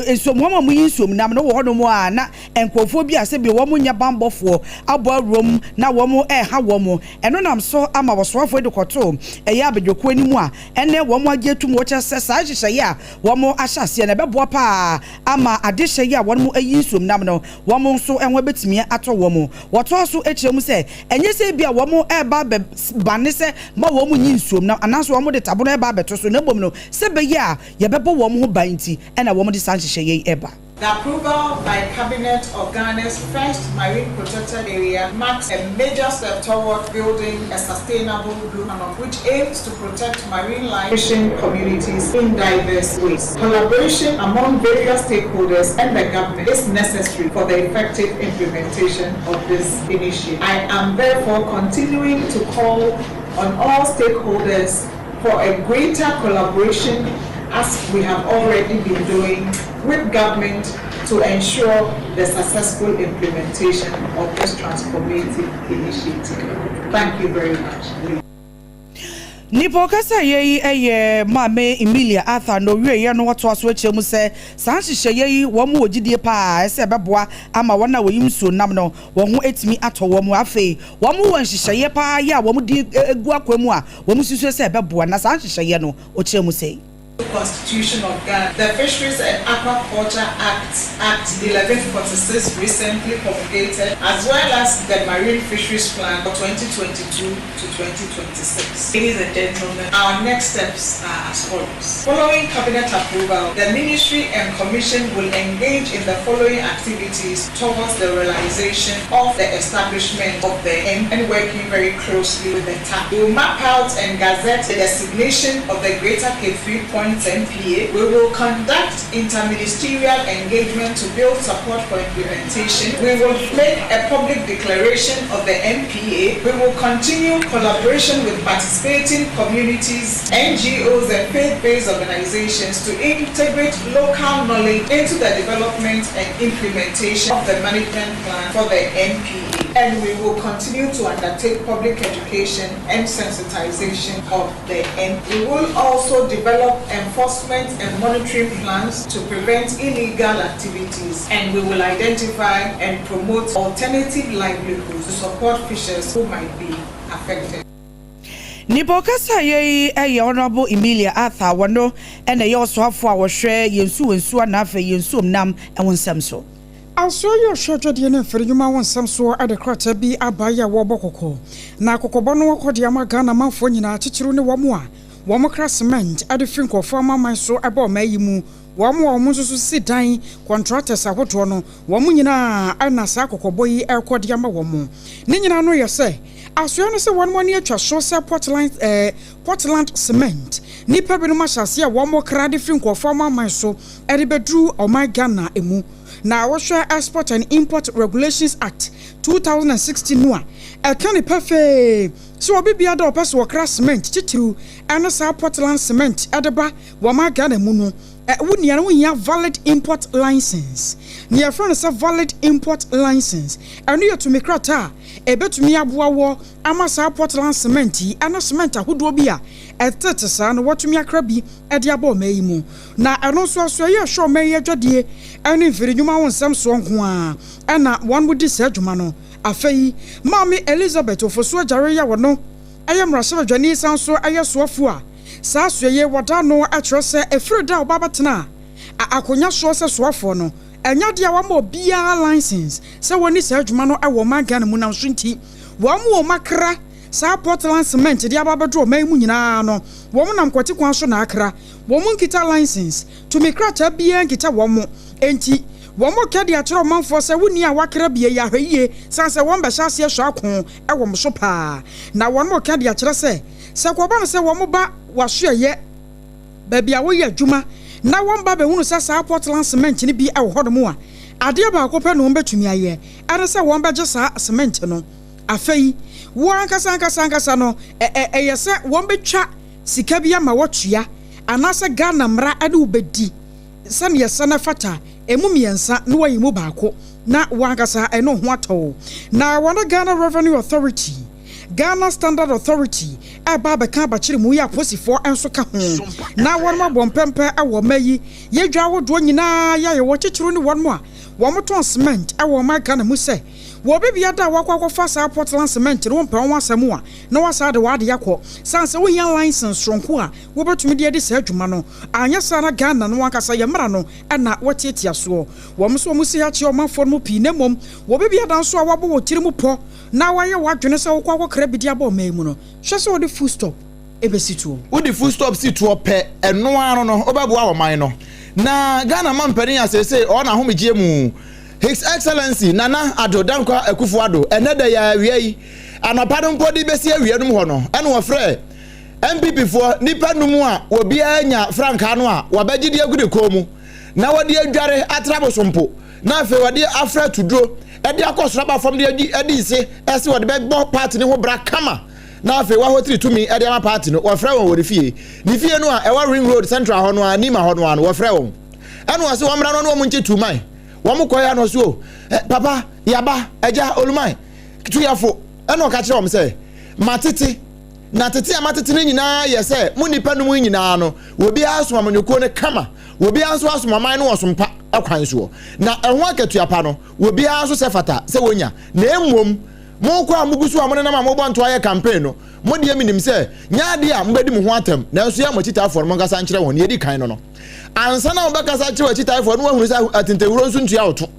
nsuom wɔn a wɔyi nsuom nam no wɔ hɔnom a, na nkurɔfoɔ bi a sɛbi wɔn nyɛ banbɔfoɔ abɔ awuram na wɔn ɛreha wɔn. Ɛno nam so ama wɔsoafoɔ de kɔtoo ɛyɛ abadwakuo anim a ɛnɛ wɔn agye atum. Wɔkyerɛ sɛ saa nhyehyɛeɛ a wɔn ahyɛ aseɛ no ɛbɛboa paa ama adehyɛ yi a wɔn ayi nsuom nam no, wɔn nso ho bɛtumi atɔ wɔn. Wɔtoa so akyerɛ mu sɛ ɛnyɛ sɛ bi a wɔn ɛreba abɛbane sɛ ma wɔn nyi nsuom nam anaasɛ wɔn de tabono ɛreba abɛto so, na mmom no, sɛ bɛyɛ a yɛbɛbɔ wɔn ho ban nti ɛna wɔn de saa nhyehyɛeɛ yi ɛba. The approval by Cabinet of Ghana's first marine protected area marks a major step toward building a sustainable blue economy, which aims to protect marine life, fishing communities in diverse ways. Collaboration among various stakeholders and the government is necessary for the effective implementation of this initiative. I am therefore continuing to call on all stakeholders for a greater collaboration, as we have already been doing with government, to ensure the successful implementation of this transformative initiative. Thank you very much. Nipa ɔkasa yɛ yi yɛ Maame Emilia Arthur, na owieɛ no wɔtoa so akyerɛ mu sɛ saa nhyehyɛeɛ yi, wɔn wɔ gyidie paa ɛsɛ ɛbɛboa ama wɔn a wɔyi nsuo nam no wɔn ho atumi atɔ wɔn. Afei wɔn wɔ nhyehyɛeɛ paa yɛ a wɔn de egu akwan mu a wɔn susu sɛ ɛbɛboa, na saa nhyehyɛeɛ no ɔkyerɛ mu sɛ Constitution of Ghana, the Fisheries and Aquaculture Act, Act 1146, recently promulgated, as well as the Marine Fisheries Plan for 2022 to 2026. Ladies and gentlemen, our next steps are as follows. Following Cabinet approval, the Ministry and Commission will engage in the following activities towards the realization of the establishment of the M and working very closely with the TAC. We will map out and gazette the designation of the Greater Cape Three Points MPA. We will conduct interministerial engagement to build support for implementation. We will make a public declaration of the MPA. We will continue collaboration with participating communities, NGOs, and faith-based organizations to integrate local knowledge into the development and implementation of the management plan for the MPA. And we will continue to undertake public education and sensitization of the MPA. We will also develop enforcement and monitoring plans to prevent illegal activities, and we will identify and promote alternative livelihoods to support fishers who might be affected. Nipa ɔkasa yɛ yi yɛ Honourable Emilia Arthur. Wɔno ɛna ɛyɛ ɔsoafo a wɔhwɛ yɛn nsuo nsuo na afei yɛn nsuom nam ɛho nsɛm so. Asoɔ yi ɔhwɛ adwadeɛ no mfiri nnwuma wo nsɛm soɔ de krataa bi aba yi a wɔrebɔ kɔkɔ, na kɔkɔbɔ no wɔkɔ de ama Ghana manfoɔ nyinaa, titiriw ne wɔn a wɔn kra cement de firi nkurɔfoɔ amaman so ɛbɔ ɔman yi mu, wɔn a wɔn nso so si dan, contractors ahodoɔ no, wɔn nyinaa ɛna saa kɔkɔbɔ yi ɛrekɔ de ama wɔn. Ne nyinaa no yɛ sɛ asoɛ no sɛ wɔn ani atwa so sɛ Portland cement, nipa binom ahyɛ aseɛ a wɔn kra de firi nkurɔfoɔ amaman so ɛde bɛduru ɔman Ghana emu. Na wɔhwɛ Export and Import Regulations Act 2016 no a, ɛka ne pɛfɛɛ sɛ obi bia da ɔpɛ sɛ wɔkra cement, titiriw ɛne saa Portland cement, ɛde ba wɔn Ghana mu no, wo nua no wohia valid import license. Nea yɛfrɛ no sɛ valid import license, ɛno yɛ tumi krataa a ɛbɛtumi aboa wɔ ama saa Portland cement yi ɛne cement ahodoɔ bi a ɛtete saa no wɔtumi akra bi ɛde abɔ ɔman yi mu. Na ɛno nso aso ɛyɛ ɛhwɛ ɔman yi adwadeɛ ɛne mfiri nnwuma ho nsɛm soɔ nko a ɛna wɔn mo di saa adwuma no. Afei Maame Elizabeth Ofosu Agyare yɛ wɔ no ɛyɛ mmarahyɛbadwani san so ɛyɛ soafoɔ a saa asoɛyɛ wɔda no akyerɛ sɛ ɛfiri da a ɔba bɛtena a akonnwa soɔ sɛ soafoɔ no, ɛnyɛ deɛ wɔama obiara license sɛ wɔne saa adwuma no ɛwɔ ɔman Ghana mu. Nam so nti wɔn mo wɔn akra saa Portland cement de aba abɛdo ɔman mu nyinaa no, wɔn nam kwati kwan so na akra. Wɔn nkita license, tumi krataa biara nkita wɔn mo. Enti wɔn mo kɛ de akyerɛ ɔmanfoɔ sɛ wonni a wakra bie yɛ ahwɛ yie, san sɛ wɔn bɛhyɛ aseɛ sɔ ako ɛwɔ mo so paa. Na wɔn mo kɛ de akyerɛ sɛ kɔba no sɛ wɔn ba wasoɛyɛ baabi a woyɛ adwuma. na wɔba bɛhunu sɛ saa Portland cement no bi wɔ hɔnom a, adeɛ baako pɛ na wɔbɛtumi ayɛ, ɛne sɛ wɔbɛgye saa cement no. Afei, wo ankasa ankasa ankasa no, ɛ ɛ ɛyɛ sɛ wɔbɛtwa sika bi ama woatua, anaasɛ Ghana mmara ne wo bɛdi sɛdeɛ ɛsɛ na ɛfata, ɛmu mmiɛnsa na woayi mu baako na wo ankasa ɛne wo ho atɔ wo. Na wɔne Ghana Revenue Authority, Ghana Standard Authority reba abɛka abakyere mu yi a apolisifoɔ nso ka ho na wɔnom abɔ mpɛmpɛ wɔ ɔma yi yɛ dwa ahodoɔ nyinaa yɛ a yɛwɔ titiriw ne wɔnom a wɔtɔn cement wɔ ɔman Ghana mu sɛ wɔ obi bia da a wakɔ akɔfa saa Portland cement no wompɛ ho asɛm a na wasan de w'ade akɔ sane sɛ wohia license soronko a wobɛtumi de adi saa dwuma no anyɛ saa na Ghana no ankasa yɛ mmara no na wɔatiatia soɔ. Wɔn nso wɔn si ha kyerɛ ɔmanfoɔ no mu pii na mmom wɔ obi bia da nso a wabɔ wɔ tiri mu pɔ na woayɛ w'adwene sɛ wokɔ akɔkra bi de aba ɔman yi mu no, hwɛ sɛ wode full stop bɛsi toɔ. Wode full stop si toɔ pɛ, ɛno ara no no, wobɛboa ɔman no. Na Ghana mampanin a seesei ɔwɔ n'ahomegyeɛ mu, His Excellency Nana Addo Dankwa Akufo Addo, ɛnnɛ da yi ara awia yi, anɔpa no mpo de bɛsi awia nom hɔ no, ɛna ɔfrɛɛ NPP foɔ nnipa num a obiara nya frankaa no a wɔbɛgye de agu ne kɔn mu na wɔde adware atra bosompo na afei wɔde afra atuduro de akɔ soro aba fam de adi adi nse ɛsɛ wɔde bɛbɔ paati no ho bra kama na afei wahotiri tumi de ama paati no. Wɔfrɛ wɔn wɔ ne fie, ne fie no a ɛwɔ Ring Road Central hɔ no a, Nima hɔ no a no, wɔfrɛ wɔn ɛna wɔse wɔn mmra no ne wɔn nkye tuman. Wɔn kɔɛ ano so o, eh, papa yaba agya oluman tuyɛfo. Ɛna ɔka kyerɛ wɔn sɛ matete na tete a matete no nyinaa yɛ sɛ mo nnipa no mu nyinaa no obiara som amanyɔkuo no kama, obiara nso asom ɔman no wɔ som pa kwan soɔ, na ɛho akatua pa no, obiara nso sɛ fata sɛ wɔnya. Na mmom, mokɔ a mogu so a monenam a mobɔ ntoa yɛ campaign no, mo deɛ menim sɛ nyɛ adeɛ a mobɛdi mo ho atɛm, nanso yɛ mo akyitaafoɔ no monkasa nkyerɛ wɔn. Deɛ ɛdi kan no no, ansa na wobɛkasa akyerɛ w'akyitaafoɔ no, woahunu sɛ atentahuro nso ntua wo to,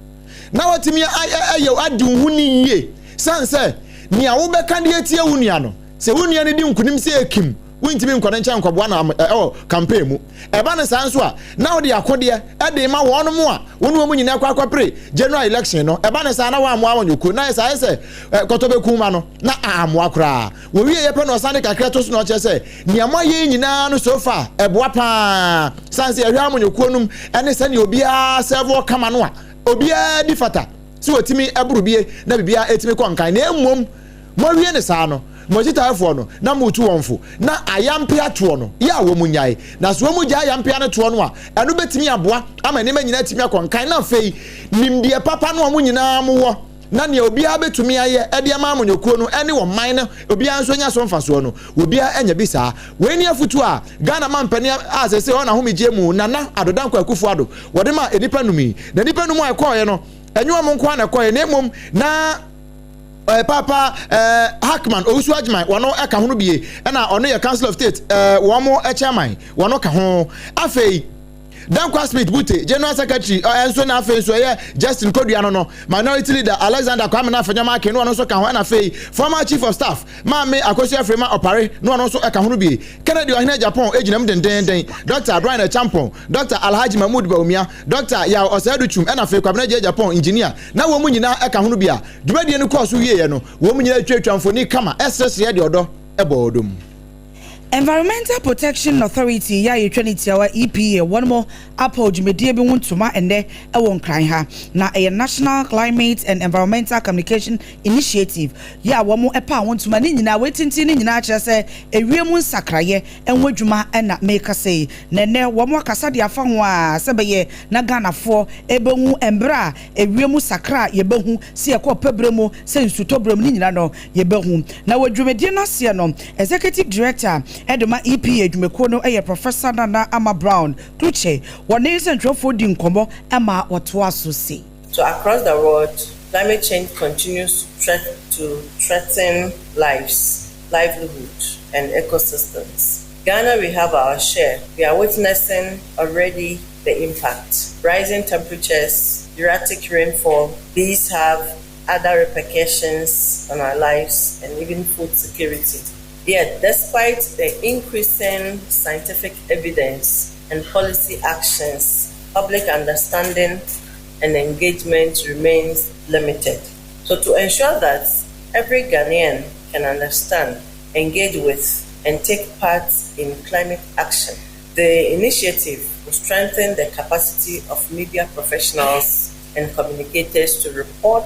na woatumi ayɛ adi wo ho ni yie, sane sɛ nea wobɛka de atia wo nua no, sɛ wo nua no di nkonim sɛ ekim, wontumi nkɔ ne nkyɛn nkɔboa no wɔ campaign mu. Ɛba no saa nso a, na wode akodeɛ de rema wɔnom a wo ne wɔn nyinaa kɔ akɔpere general election no. Ɛba no saa na woammoa wɔn yɔkuo, na ayɛ saa ayɛ sɛ kɔtɔ bɛkum ma no, na ammoa koraa. Wɔwie yɛ pɛ na ɔsan de kakra to so na ɔkyerɛ sɛ nea moayɛ yi nyinaa no so far ɛboa paa. Sane sɛ yɛhwɛ amanyɔkuo nom ne sɛnea obiara sɛvoɔ kama no a, obiara di fata sɛ wɔtumi boro bie na biribiara ɛtumi kɔ nkan. Na mmom Moawie no saa no, mo akyitaefoɔ no, na moretu wɔn fo, na ayampea toɔ no, yɛ a wɔnnyae. Na sɛ wɔgyae ayampea no toɔ no a, ɛno bɛtumi aboa ama nneɛma nyinaa atumi akɔ nkan, na afei nimdeɛ papa no a mo nyinaa mowɔ, na nea obiara bɛtumi ayɛ de ama amanyɔkuo no ne ɔman no obiara nso anya so mfasoɔ no, obiara anya bi saa. Wei ne afotuo a Ghana mampanin a seesei ɔwɔ n'ahomegyeɛ mu, Nana Addo Dankwa Akufo-Addo, wɔde maa nnipa num yi. Na nnipa num a ɛkɔeɛ no, ɛnyɛ wɔn nko ara na ɛkɔeɛ, na mmom na Eh, Papa eh, Hackman Owusu Agyeman wɔn ka ho no bie, ɛna ɔno yɛ Council of State eh, wɔn chairman wɔn ka ho. Afei Dankwa Smith Bute General Secretary eh, nso na afei nso ɛyɛ Justin Kodua no no Minority Leader Alexander Kwame na Afenyo Markin no ɔno nso ka ho, ɛna afei former Chief of Staff Maame Akosua Frema Opare no ɔno nso ka ho no bie. Kennedy Ɔhene Agyapong gyina mu dendeenden, Dr. Brian Acheampong, Dr. Alhaji Mahmood Bawumia, Dr. Yaw Osei Adutwum ɛna afei Kwabena Agyei Agyapong Engineer na wɔn nyinaa ka ho no bi a Dwumadie no kɔɔ so wieeɛ no, wɔn nyinaa twatwaa mfoni kama seresereɛ de ɔdɔ bɔɔ ɔdɔ mu. Environmental Protection Authority yi a yɛtwa ne tiawa EPA wɔnom apaw dwumadie bi ho ntoma ɛnnɛ wɔ Nkran ha. Na ɛyɛ National Climate and Environmental Communication Initiative yi a wɔn paw ho ntoma ne nyinaa. Wei tenten ne nyinaa kyerɛ sɛ ewiem nsakraeɛ ho adwuma na mekasa yi. Na ɛnnɛ wɔn akasa de afa ho a sɛ ɛbɛyɛ na Ghanafoɔ ɛbɛhu mmerɛ a Ewiem sakra a yɛbɛhu, sɛ yɛkɔ ɔpɛ berɛ mu, sɛ nsutɔ berɛ mu, ne nyinaa no yɛbɛhu. Na wɔ dwumadie no aseɛ no, Executive Director de ma EPA dwumakuo no yɛ Professor Nana Ama Brown Klutse. Wɔne nsɛntwerɛfoɔ dii nkɔmmɔ ma wɔtoaa so sei. So across the world, climate change continues to threat to threaten lives, livelihood and ecosystems. Ghana we have our share. We are witnessing already the impact. Rising temperatures, erratic rainfall, these have other repercussions on our lives and even food security. Yet, despite the increasing scientific evidence and policy actions, public understanding and engagement remains limited. So to ensure that every Ghanaian can understand, engage with, and take part in climate action. The initiative will strengthen the capacity of media professionals and communicators to report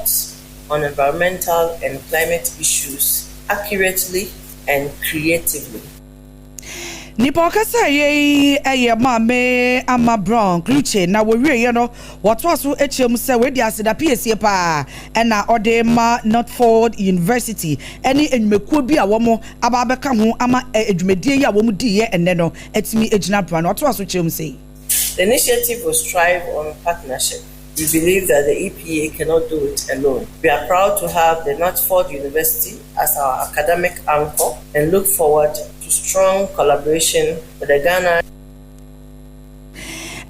on environmental and climate issues accurately and creatively. Nipa ɔkasaeɛ yi yɛ Maame Ama Brown Klutse na wɔwieeɛ no wɔtoa so kyerɛ mu sɛ wei deɛ aseda piesie paa na ɔde rema Northford University ne nnwumakuo bi a wɔn aba abɛka ho ama dwumadie yi a wɔn diiɛ ɛnnɛ no atumi agyina bra no. Ɔtoa so kyerɛ mu sei. The initiative will strive on partnership. We believe that the EPA cannot do it alone. We are proud to have the Northford University as our academic anchor and look forward to strong collaboration with the Ghana.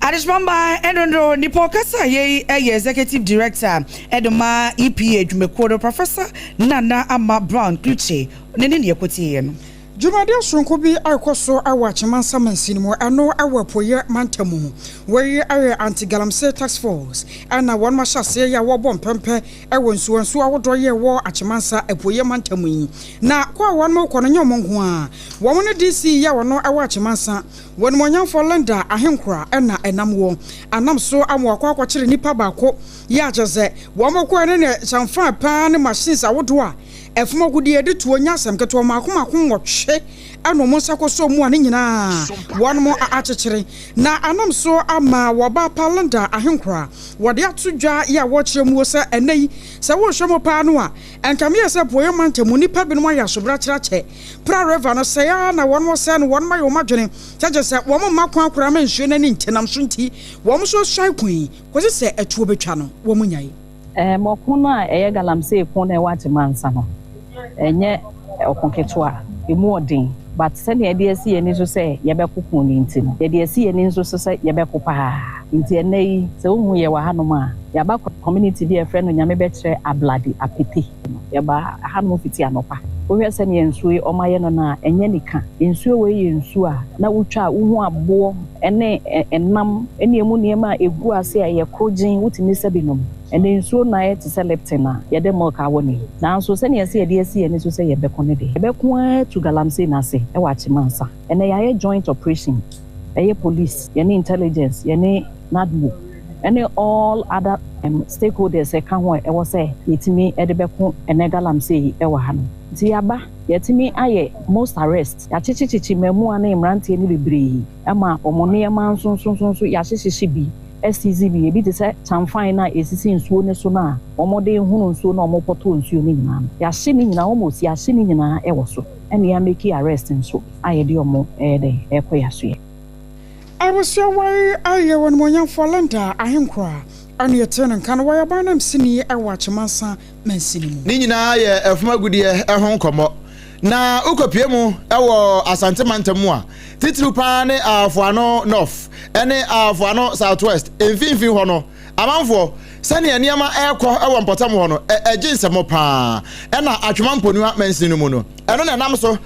Adehyemamba ɛno nipa ɔkasa yei ɛyɛ Executive Director ɛde ma EPA dwumakuo no Professor Nana Ama Brown Klutse ne ne neɛ kɔtieɛ no. Dwumadi soronko bi rekɔ so wɔ Akyemansa mansini mu, ɛno wɔ Apueeɛ mantam mu. Wei yɛ Anti-Galamsey Task Force na wɔnom ahyɛ aseɛ yɛ a wɔrebɔ mpɛmpɛ wɔ nsuo nsuo ahodoɔ yɛ ɛwɔ Akyemansa Apueeɛ mantam yi. Na kɔ a wɔnom rekɔ no nyɛ wɔn nko ara, wɔn ne DC yi a ɔno wɔ Akyemansa, Wɔnimonyamfoɔ Linda Ahenkora na ɛnam wɔ anam so ama wɔakɔ akɔkyere nipa baako yɛ a kyerɛ sɛ wɔn kɔɛ no ne kyɛmfaa paa ne machines ahodoɔ a Ɛfam agudeɛ de tuo nyɛ asɛm ketewa, mmaako mmaako nwɔtwe na wɔn nsa kɔsɔɔ mu a ne nyinaa wɔnom akyekyere na anam so ama wɔba pa Linda Ahenkora. Wɔde ato dwa yɛ a wɔkyerɛ muo sɛ ɛnnɛ yi sɛ wohwɛ mu paa no a ɛnkame yɛ sɛ Apueeɛ mantam mu nnipa binom ayɛ asobrakyerɛ akyɛ Pra River no sɛe ara na wɔnom sɛe no, wɔnom ayɛ wɔn adwene sɛ kyerɛ sɛ wɔn mma kwan koraa ma nsuo no ani nte nam so nti wɔn nso asuan kwan kɔsi sɛ atuo bɛtwa no wɔn nyae. Ɛɛm, ɔko no a ɛyɛ galamsey ko na ɛwɔ Agyemansa no, ɛnyɛ ɔko ketewa, ɛmu ɔden, but sɛnea yɛde asi yɛn ani so sɛ yɛbɛko ko no nti no, yɛde asi yɛn ani nso so sɛ yɛbɛko paa. Nti ɛnnɛ yi, sɛ wohu yɛn wɔ hanom a, yɛaba community bi a yɛfrɛ no Nyamebɛkyerɛ Abladi Apete no, yɛbaa hanom fiti anɔpa. Wohwɛ sɛnea nsuo yi wɔayɛ no no a, ɛnyɛ anika. Nsuo wei yɛ nsuo a na wotwa a wohu aboɔ ne nam ne emu nneɛma a ɛgu ase a ɛyɛ korogyen, wotumi sa bi nom. Ɛnnɛ nsuo no ayɛ te sɛ Lipton a yɛde milk awɔ no yi. Nanso sɛnea ɛsɛ yɛde asi yɛn ani so sɛ yɛbɛko no deɛ, yɛbɛko ara atu galamsey no ase wɔ Akyemansa. Ɛnnɛ yɛayɛ joint operation, ɛyɛ police, yɛne intelligence, yɛne NADMO ne all other stakeholders ɛka ho a ɛwɔ sɛ yɛtumi de bɛko ɛnnɛ galamsey yi wɔ ha no. Nti yɛaba, yɛatumi ayɛ most arrest, yɛakyekyekyekye mmaamua ne mmeranteɛ no bebree ma wɔn nneɛma nso nso nso yɛahyehyehye bi, asiizi bi, ebi te sɛ kyamfae no a ɛsisi nsuo no so no a wɔde hono nsuo no a wɔpɔtɔ nsuo no nyinaa no, yɛahye ne nyinaa, almost yɛahye ne nyinaa wɔ so, ɛna yɛameki arrest nso a yɛde wɔn reyɛ dɛn, rekɔ yɛn asoɛ. Abusua wai ayɛ Onimuonyamfoɔ Linda Ahenkora a ɛna yɛtee no nka no, wɔyɛ ɔbaa nanmusini wɔ Akyemansa mansini mu. Ne nyinaa yɛ ɛfam agudeɛ ho nkɔmmɔ. Na wokɔpue mu wɔ Asante mantam mu a, titiriw paa ne Ahafoano North ne Ahafoano South West mfimfini hɔ no, amanfoɔ, sɛnea nneɛma rekɔ wɔ mpɔtam hɔ no, ɛgye nsɛm paa. Ɛna Atwema Mponua mansini no mu no, ɛno na ɛnam so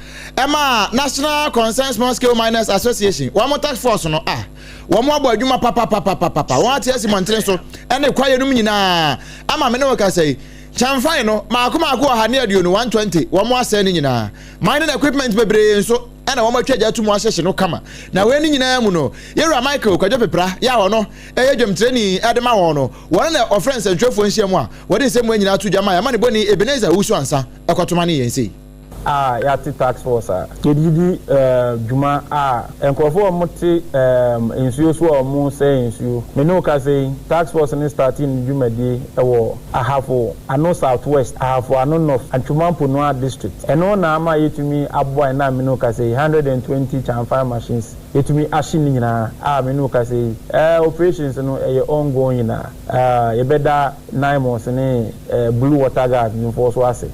maa National Concerned Small Scale Miners Association, wɔn task force no a wɔn abɔ adwuma papapapapapa, wɔn ate asi mmɔntene so ne kwaeɛ no mu nyinaa ama me ne wo kasa yi. Kyɛmfae no, maako maako 120, 120, wɔn asɛe ne nyinaa. Mining equipment bebree nso ɛna wɔn atwa gya ato mu ahyehye no kama. Na wei ne nyinaa mu no, Yɛwura Michael Kwadwo Pepra, yɛ a ɔno ɛyɛ dwamtirani de ma wɔn no, wɔn na ɔfrɛ nsɛntwerɛfoɔ nhyiam a wɔde nsɛm wei nyinaa to dwa ma yɛamanebɔni Ebenezer Owusu Ansah ɛkɔtoma ne yɛn sei. A yɛate task force a yɛde di dwuma a nkurɔfoɔ a wɔte nsuo so a wɔsɛe nsuo. Me ne wo kasa yi, task force no startee ne dwumadie wɔ Ahafo Ano South West, Ahafo Ano North, Antwoma Mponua District. Ɛno na ama yɛatumi aboa ɛnnɛ a me ne wo kasa yi, 120 Chanfire machines, yɛatumi ahye ne nyinaa a me ne wo kasa yi, operations no ɛyɛ ongoing na yɛbɛda NAIMOS ne Blue Water Guard foɔ so ase.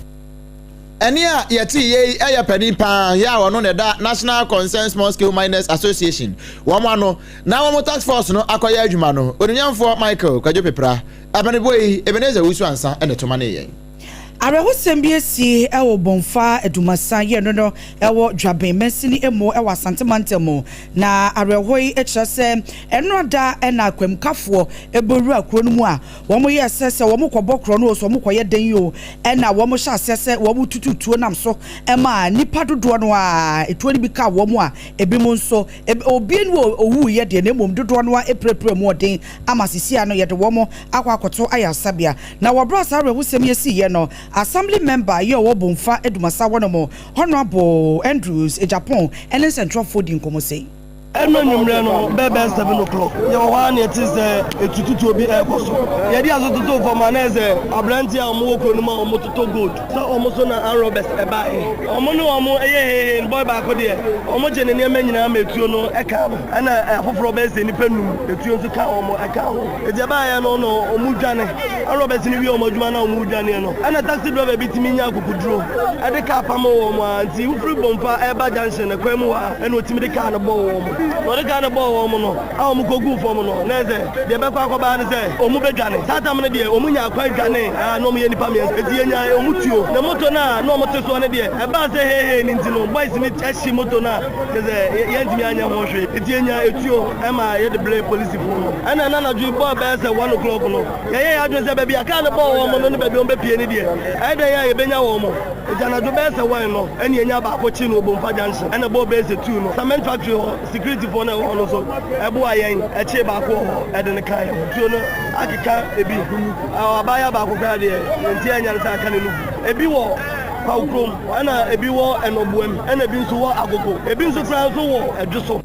Ɛnne a yɛtee yei yɛ panin pa ara a ɔno na ɛda National Concerned Small Scale Miners Association wɔn ano na wɔn task force no akɔyɛ adwuma no, Onunyamfoɔ Michael Kwadwo Pepra, Amanebɔ yi, Ebenezer Owusu Ansah na ɛto manee yɛn. Awerɛhosɛm bi asi wɔ Bomfa Adumasa yɛ no no wɔ Dwaben mansini mu wɔ Asante mantam mu. Na awerɛhoɔ yi kyerɛ sɛ ɛnora da na akwamkafoɔ bɔ wura kuro no mu a wɔn yɛɛ sɛ sɛ wɔn kɔbɔ korɔ no o sɛ wɔn kɔyɛ dɛn o ɛna wɔn hyɛ aseɛ sɛ wɔn tutu tuo nam so ma nnipa dodoɔ no ara tuo no bi kaa wɔn a ebinom nso obie no wɔ owuiɛ deɛ na mmom dodoɔ no ara apirapira mu ɔden ama sesia no yɛde wɔn akɔ akɔto ayaresabea. Na wɔ berɛ a saa awerɛhosɛm yi siiɛ no, Assembly Member yi a ɔwɔ Bomfa Adumasa hɔ nom, Honourable Andrews Agyapong ne nsɛntwerɛfoɔ dii nkɔmmɔ sei. Ɛno anwummerɛ no bɛyɛ bɛyɛ 7 o'clock, yɛwɔ hɔ ara na yɛte sɛ etututuo bi ɛrekɔ so. Yɛde aso totoo fam a, na ɛyɛ sɛ aberanteɛ a wɔwɔ kuro no mu a wɔtotɔ gold sɛ wɔn so na armed robbers ɛbaeɛ. Wɔn ne wɔn yɛ heihei no, boy baako deɛ, wɔgye ne nneɛma nyinaa ma etuo no kaa no, ɛna afoforɔ bɛyɛ sɛ nnipa nnum, etuo nso kaa wɔn ɛkaa ho. Enti ɛbaeɛ no na wɔdwane. Armed robbers no wie wɔn adwuma na wɔdwaneɛ no, ɛna taxi driver bi tumi nya akokoduro de kaa pamoo wɔn ara. Nti wofiri Bomfa ɛreba junction no kwan mu hɔ a, ɛna ɔtumi de kaa no bɔɔ wɔn. Na ɔde kaa no bɔɔ wɔn no, a wɔkɔguu fam no, na ɛyɛ sɛ deɛ ɛbɛkɔ akɔba ara ne sɛ wɔbɛdwane. Saa tam no deɛ, wɔnyaa kwan dwanee, na wɔyɛ nnipa mmiɛnsa. Enti yɛnyaa wɔn tuo. Na moto no a na wɔte soɔ no deɛ, ɛbaa sɛ heihei no nti no, boys no hye moto no a, kyerɛ sɛ yɛantumi anyɛ ho hwee. Enti yɛnyaa etuo ma yɛde brɛɛ polisifoɔ no. Ɛna na anadwo yi bɔɔ bɛyɛ sɛ 1 o'clock no, yɛyɛɛ yɛn adwene sɛ baabi a kaa no bɔɔ wɔn no ne baabi a wɔbɛpue no deɛ, ɛyɛ dɛn a yɛbɛnya wɔn. Enti anadwo bɛyɛ sɛ 1 no, ɛna yɛnyaa baako kyee no wɔ Bomfa Junction. Ɛna ɛbɔɔ bɛyɛ sɛ 2 no, cement factory hɔ securityfoɔ no a ɛwɔ hɔ no nso boaa yɛn kyee baako wɔ hɔ de no kaa yɛn ho. Tuo no akeka ebi. Abaayewa baako koraa deɛ, nti annya no sɛ aka ne nufu. Ebi wɔ Kwawu kurom, ɛna ebi wɔ Ɛnɔboam, ɛna ebi nso wɔ Agogo. Ebi nso koraa nso wɔ Ɛdwo so.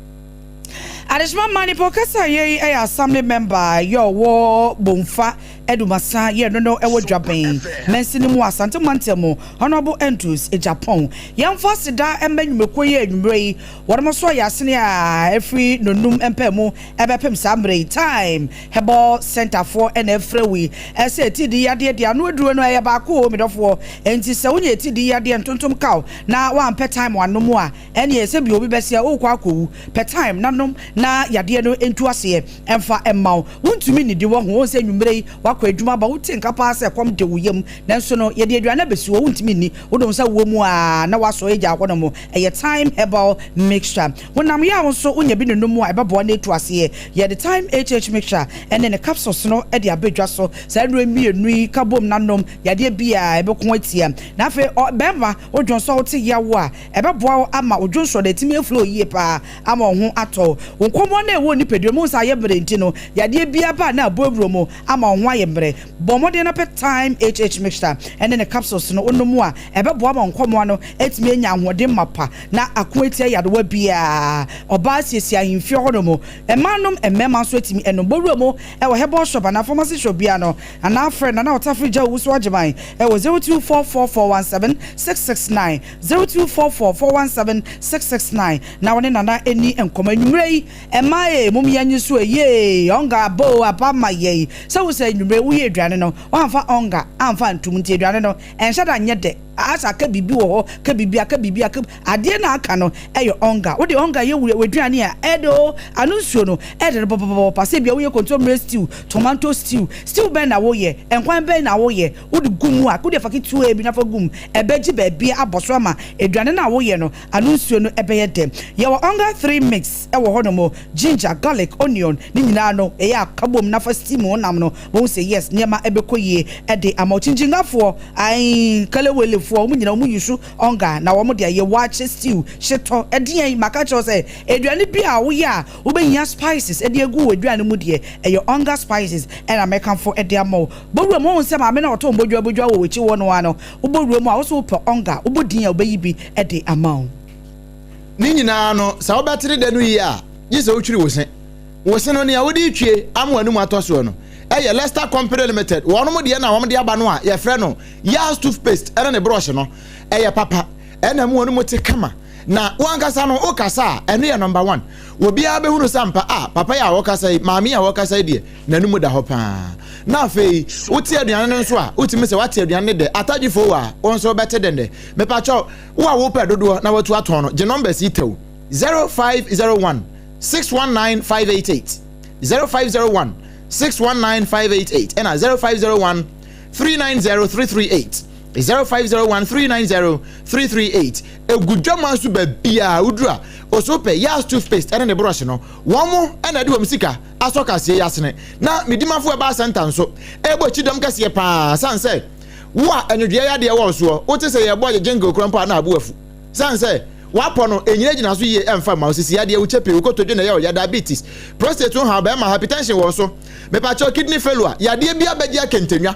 Adehyema mma nipa ɔkasa yei yɛ assembly member yɛ ɔwɔ Bomfa Adumasa yɛ no no wɔ Dwaben mansini mu Asante mantam mu Honourable Andrews Agyapong. Yɛmfa aseda mma nnwumakuo yi anwummerɛ yi wɔnom nso ayɛ asene a ɛfiri nonum mpaamu ɛbɛpem saa mmerɛ yi Time Herbal Centre foɔ na ɛfrɛ wo yi sɛ atidii yadeɛ deɛ ano aduro no ɛyɛ baako o medɔfoɔ enti sɛ wonya atidii yadeɛ ntontom kaw na woampɛ time anom a Ɛneɛ sɛ bi obi bɛseɛ worekɔ akɔwu, pɛ time na nom na yadeɛ no ntu aseɛ mfa mma wo. Wontumi nnidi wahu, wohu sɛ anwummerɛ yi woakɔ adwuma aba wote nka paa sɛ ɛkɔm de wo yam nanso no yɛde aduane abɛsi hɔ wontumi nni, wode wo nsa wɔ mu aa na woasɔ agya hɔ nom. Ɛyɛ Thyme Herbal Mixture. Honam yaw nso wonya bi nonom a ɛbɛboa na atu aseɛ. Yɛde Thyme HH Mixture ne ne capsules no de aba dwa so. Saa nnuro mmienu yi ka bom na nom, yadeɛ biara ɛbɛko atia. Na afei ɔ, barima wodwonsɔ a wote yaw a, Ɛbɛboa wo ama wo dwonsɔ no atumi aflow yie paa ama wo ho atɔ wo. Wo nkɔmmɔ no a ɛwɔ wo nipadua mu, wohu sɛ ayɛ mmerɛ nti no, yadeɛ biara ba a na abɔ awura mu ama wo ho ayɛ mmerɛ. Bɔ mmɔden na pɛ Thyme HH Mixture ne ne capsules no, wonom a, ɛbɛboa ma wo nkɔmmoa no atumi anya ahoɔden mapa na ako atia yadewa biara. Ɔbaa siesie ahemfie hɔnom, mmaa nom, mmarima nso atumi anom. Bɔ wura mu wɔ herbal shop anaa pharmacy shop biara no anaa frɛ Nana Ɔtafere Gya Owusu Agyeman wɔ 0244 417 669. 0244 417 669 na wɔne Nana ɛni nkɔmɔ anwummerɛ yi. Mmaa ee, mom yɛn nye so ee, ɔnga aba o, aba ma yɛn. Sɛ wo sɛ anwummerɛ woyɛ aduane no woamfa ɔnga amfa antum nti aduane no ɛnhyɛ da nyɛ dɛ, asɛ aka biribi wɔ hɔ, ka biribi aka biribi aka adeɛ no a aka no ɛyɛ ɔnga. Wode ɔnga yɛ w'aduane a ɛdɛ o, ano nsuo no ɛdɛ no papapapa. Sɛ ebia woyɛ kontommire stew, tomato stew, stew bɛn na woyɛ, nkwan bɛn na woyɛ, wode gu mu a, wode fa ketewaa bi na fa gu mu, ɛbɛgye baabi abɔ so ama aduane no a woyɛ no ano nsuo no bɛyɛ dɛ. Yɛwɔ Onga 3 mix wɔ hɔnom, ginger, garlic, onion, ne nyinaa no ɛyɛ a ka bom na fa steam wo nam no, wobɛhu sɛ yes, nneɛma bɛkɔ yie de ama wo. Kyinkyingafoɔ, ae, kalewelefoɔ, wɔn nyinaa wɔn use Onga na wɔn de ayɛ waakye, stew, hyetɔ, ɛdeɛn, maka akyerɛ wo sɛ aduane bi a woyɛ a wobɛhia spices de agu w'aduane mu deɛ, ɛyɛ Onga spices na mɛkamfo de ama wo. Bɔ wuram, wohu sɛ maame no a ɔtɔn bodua bodua wɔ w'akyi hɔ no ara no, wobɔ wuram a, wo nso wopɛ ɔnga a, wobɔ din a ɔbɛyi bi de ama wo. Ne nyinaa no, sɛ wobɛtere da no yie a, gye sɛ wotwiri wo se. Wo se no, nea wode retwie ama w'anum atɔ soɔ no, ɛyɛ Lester Company Limited. Wɔnom deɛ na wɔde aba no a yɛfrɛ no Yaz Toothpaste ɛne ne brɔhye no, ɛyɛ papa. Ɛna mu wɔnom te kama. Na wo ankasa no, wokasa a, ɛno yɛ number one. Obiara bɛhunu sɛ ampa, ah, papa yi a ɔkasa yi, maame yi a ɔkasa yi deɛ, n'anum da hɔ paa. Na afei, wote aduane no nso a, wotumi sɛ woate aduane no dɛ. Atadwefo wɔ a, wo nso wobɛte dɛndɛ. Mepakyɛw, wo a wopɛ dodoɔ na watu atɔn no, gye numbers yi tɛw, 0501 619 588, 0501 619 588, ɛna 0501 390 338. 0501 390 338. Egu dwama so baabiara woduru a, oso pɛ Yas toothpaste ɛne ne brush no. Wɔn mo ɛna ɛde wɔn sika asɔ kaseɛ yi asene. Na Medimafo Herbal Center nso ɛrebɔ kyidɔm kɛseɛ paa sane sɛ wo a ɛnwodwoeɛ yadeɛ wɔ wo soɔ, wote sɛ yɛrebɔ agye jingle koraa mpo a na abo afu. Sane sɛ w'apɔ no ɛnyinagyina so yie ɛmfa mma wo, sisi yadeɛ, wo kyɛpee, wo kotodwe na ɛyɛ wo ya, diabetes, prostate ho haw, bɛrima, hypertension wɔ wo so, mepakyɛw kidney failure, yadeɛ bi abɛgye akɛntɛnwa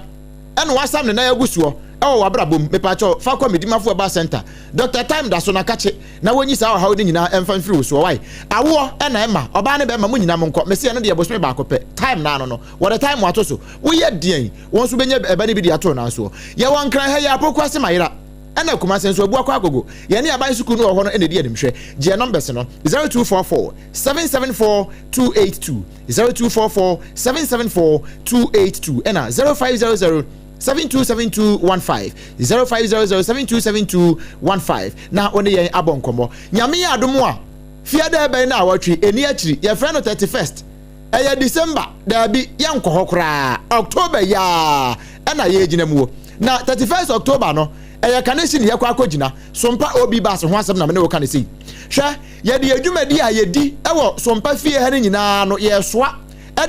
ɛna wasam ne nan agu soɔ ɛwɔ w'abrabɔ mu, mepakyɛw fa kɔ Medimafo Herbal Center, Doctor Time da so na kakye na wɔnyi saa ɔhaw no nyinaa ɛmfa mfiri wo soɔ, wai? Awoɔ ɛna ɛma, ɔbaa ne bɛrima mo nyinaa monkɔ, mese ɛno deɛ bosome baako pɛ, time no ano no, wɔde time ato so, woyɛ deɛn, wɔn nso bɛnya ɛba no bi de ato wo nan soɔ. Yɛwɔ Nkran ha yi ara, Pokuase Mayera. Ɛna Kumase nso abu akɔ agogo. Yɛne aban sukuu no wɔ hɔ no na ɛdi animhwɛ. Gye yɛn numbers no, 0244 774 282, 0244 774 282 ɛna 0500 727215, 0500 727215 na wo ne yɛn abɔ nkɔmmɔ. Nyame yɛ adom a, fiada ɛbɛn na awɔtwe, ɛni akyiri, yɛfrɛ no 31st. Ɛyɛ December, daabi, yɛnkɔ hɔ koraa, October yi ara na yɛregyina mu o. Na 31st October no, ɛyɛ Kanehyi na yɛkɔ akɔgyina. Sompa OB Bus ho asɛm na me ne wo ka no sei. Hwɛ, yɛde yɛn dwumadi a yɛdi wɔ Sompa fie ha no nyinaa no, yɛresoa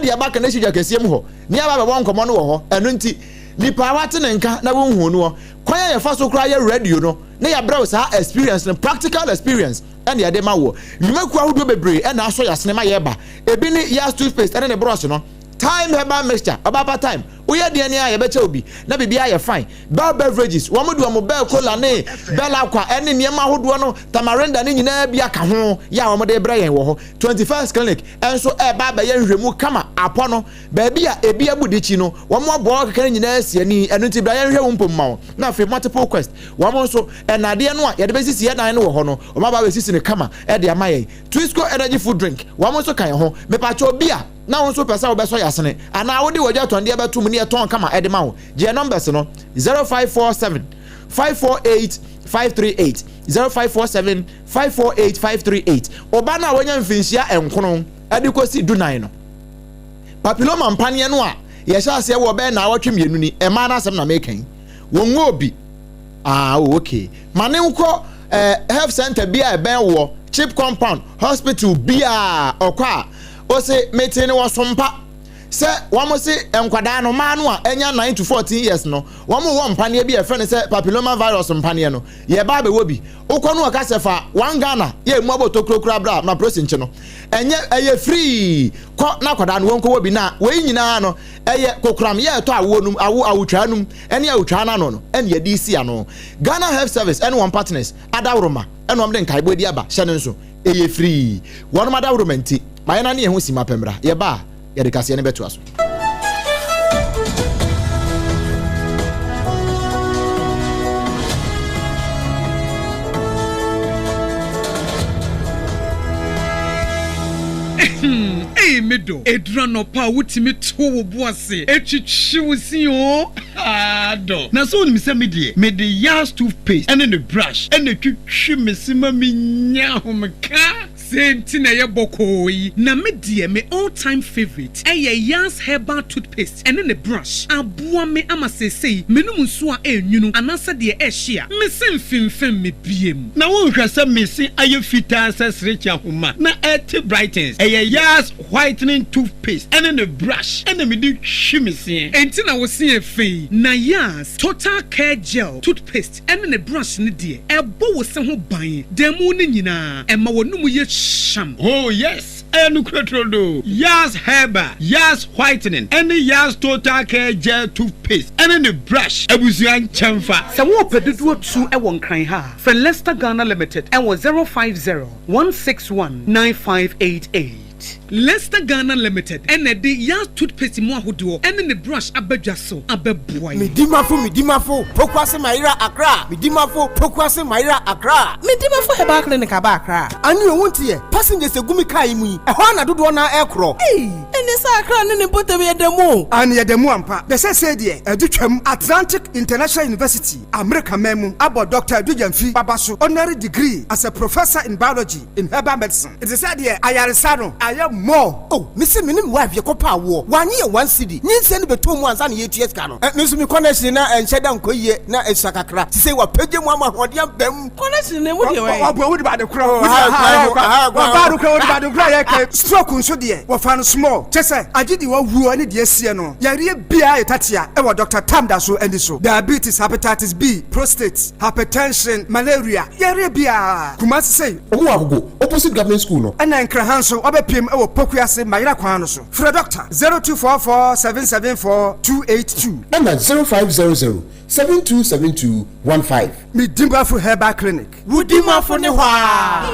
de aba Kanehyi dwa kɛseɛ mu hɔ, na yɛaba abɛbɔ nkɔmmɔ no wɔ hɔ. Ɛno nti, nipa a wate ne nka na wonhuu noɔ, kwan a yɛfa so koraa yɛ radio no, na yɛabrɛ wo saa experience no, practical experience. na yɛde ma woɔ. Nnwumakuo ahodoɔ bebree na asɔ yɛn asene ma yɛreba. Ebi ne Yas toothpaste ne ne brush no, Thyme herbal mixture, ɔbaapa thyme, woyɛ deɛn a yɛbɛkyɛ wo bi na biribiara ayɛ fine. Bell beverages, wɔn de wɔn Bell cola ne Bell aqua ne nneɛma ahodoɔ no, tamarinda ne nyinaa bi aka ho yɛ a wɔde rebrɛ yɛn wɔ hɔ. 21st Clinic nso reba abɛyɛ nhwehwɛmu kama apɔ no, baabi a ebi abu dikyi no, wɔn aboa akeka ne nyinaa asi ani, ɛno nti bra yɛnhwɛ wo mpom ma wo. Na afei Multiple Quest, wɔn nso Nnadeɛ no a yɛde bɛsisi yɛn dan no wɔ hɔ no, wɔn aba abɛsisi no kama de ama yɛn. Twisco Energy Food Drink, wɔn nso ka yɛn ho. Mepakyɛ obi a na wo nso pɛ sɛ wobɛsɔ yɛn asene anaa wode w'adwatɔndeɛ bɛto mu ne yɛtɔn kama de ma wo, gye yɛn numbers no, 0547 548 538, 0547 548 538. Wo ba no a wanya mfinhyia nkono de kɔsi dunan no, papilloma mpaneɛ no a yɛhyɛ aseɛ wɔ bɛyɛ naawɔtwe mmienu ni, mmaa no asɛm na meka yi, wɔnwɔ bi. Ah, oh, okay. Ma ne nkɔ eh, health center bi a ɛbɛn woɔ, chip compound, hospital bi a ɔkɔ a, ɔse mete ne wɔ sompa sɛ wɔn se nkwadaa no mmaa no a ɛnya 9 to 14 years no wɔn wɔ mpaneɛ bi a ɛfrɛ no sɛ papilloma virus mpaneɛ no yɛba abɛwɔ bi wokɔ no ɔka sɛ fa one Ghana yɛ emu abɔ tokuro kura bra ma prosi nkye no ɛnyɛ ɛyɛ free kɔ na akwadaa no wɔn kɔ wɔ bi na wei nyinaa no ɛyɛ kokoram yɛ ɛtɔ awoɔ num awo awotwaa num ɛne awotwaa no ano no ɛne yɛde resi ano. Ghana Health Service ɛne wɔn partners adaworoma ɛna wɔn de nkaebɔ adi aba hyɛ no nso ɛyɛ firii wɔnom adaworoma nti ma yɛn ane yɛn ho simma pɛ mmra yɛba a yɛde kaseɛ no bɛtoa so. Ei me dɔ, ɛduru anɔpa a wotumi to wo bo ase twitwi wo se oo, haa dɔ. Na sɛ wonim sɛ me deɛ, mede Yas toothpaste ne ne brush na ɛtwitwi me se ma menya ahomeka. Sei nti na ɛyɛ bɔkɔɔ yi. Na me deɛ me all time favourite ɛyɛ Yas herbal toothpaste ɛne ne brush. Aboa me ama seesei menom nsuo a ɛnwunu anaasɛ deɛ ɛhye a, me se mfemfem me biem. Na wonhwɛ sɛ me se ayɛ fitaa sɛ serekye ahoma na ɛte brightens. Ɛyɛ Yas whitening toothpaste ɛne ne brush ɛna mede twi me seɛ. Enti na wo se yɛ fɛ yi. Na Yas total care gel toothpaste ɛne ne brush no deɛ, ɛbɔ wo se ho ban da mu no nyinaa, ɛma w'anomu yɛ hyam. Oh yes, ɛyɛ nokorɛ turodoo. Yas Herbal, Yas Whitening ɛne Yas Total Care Gel Toothpaste ɛne ne brush abusua nkyɛnfa. Sɛ worepɛ dodoɔ tu wɔ Nkran ha a, frɛ Lester Ghana Limited wɔ 050 161 9588. Lester Ghana Limited na ɛde Yas Toothpaste mu ahodoɔ ne ne brush aba dwa so abɛboa yɛn. Medimafo Medimafo Pokuase Mayera Accra Medimafo Pokuase Mayera Accra. Medimafo Herbal Clinic aba Accra. Ane o wonte ɛ, passengers egu me car yi mu yi, ɛhɔ ara na dodoɔ no ara ɛrekorɔ. Ei! Ɛneɛ sɛ Accra ne ne mpɔtam yɛda mu o. Aane yɛda mu ampa. Na seesei deɛ adu twam. Atlantic International University, Amerika man mu, abɔ Dɔkta Adu Gyamfi Baba so honorary degree as a Professor in Biology in Herbal Medicine. Nti sɛ deɛ ayaresa no ayɛ more. Oh, mese me ne me wife yɛkɔ pɛ awoɔ, wannye yɛn one cedi, nyinsɛn no bɛtɔɔ mu ansa na yɛretua sika no. Me nso me connection na ɛnhyɛ da nkɔ yie, na ɛsua kakra, sesei wapagya mu ama ahoɔden aba mu. Connection no emu deɛ wɛn? Ɔboa wodi baade korɔ. Ɔbaa do korɔ wodi baade korɔ yɛ kɛ. Stroke nso deɛ wɔfa no small kyɛ sɛ agye deɛ wawuo ne deɛ asie no. Yareɛ biara yɛ tatea ɛwɔ Doctor Tam da so ani so. Diabetes, hepatitis B, prostate, hypertension, malaria, yareɛ biara. Kumasi sei. Ɔmo wɔ Agogo, opposite government school no. Ɛna Nkraha nso wabɛpiem ɛwɔ Pokuase Mayera kwan no so. Frɛ Doctor 0244 774 282. Ɛna 0500 7272 15. Me Dimafo Herbal Clinic. Wo Dimafo ne hɔ aa.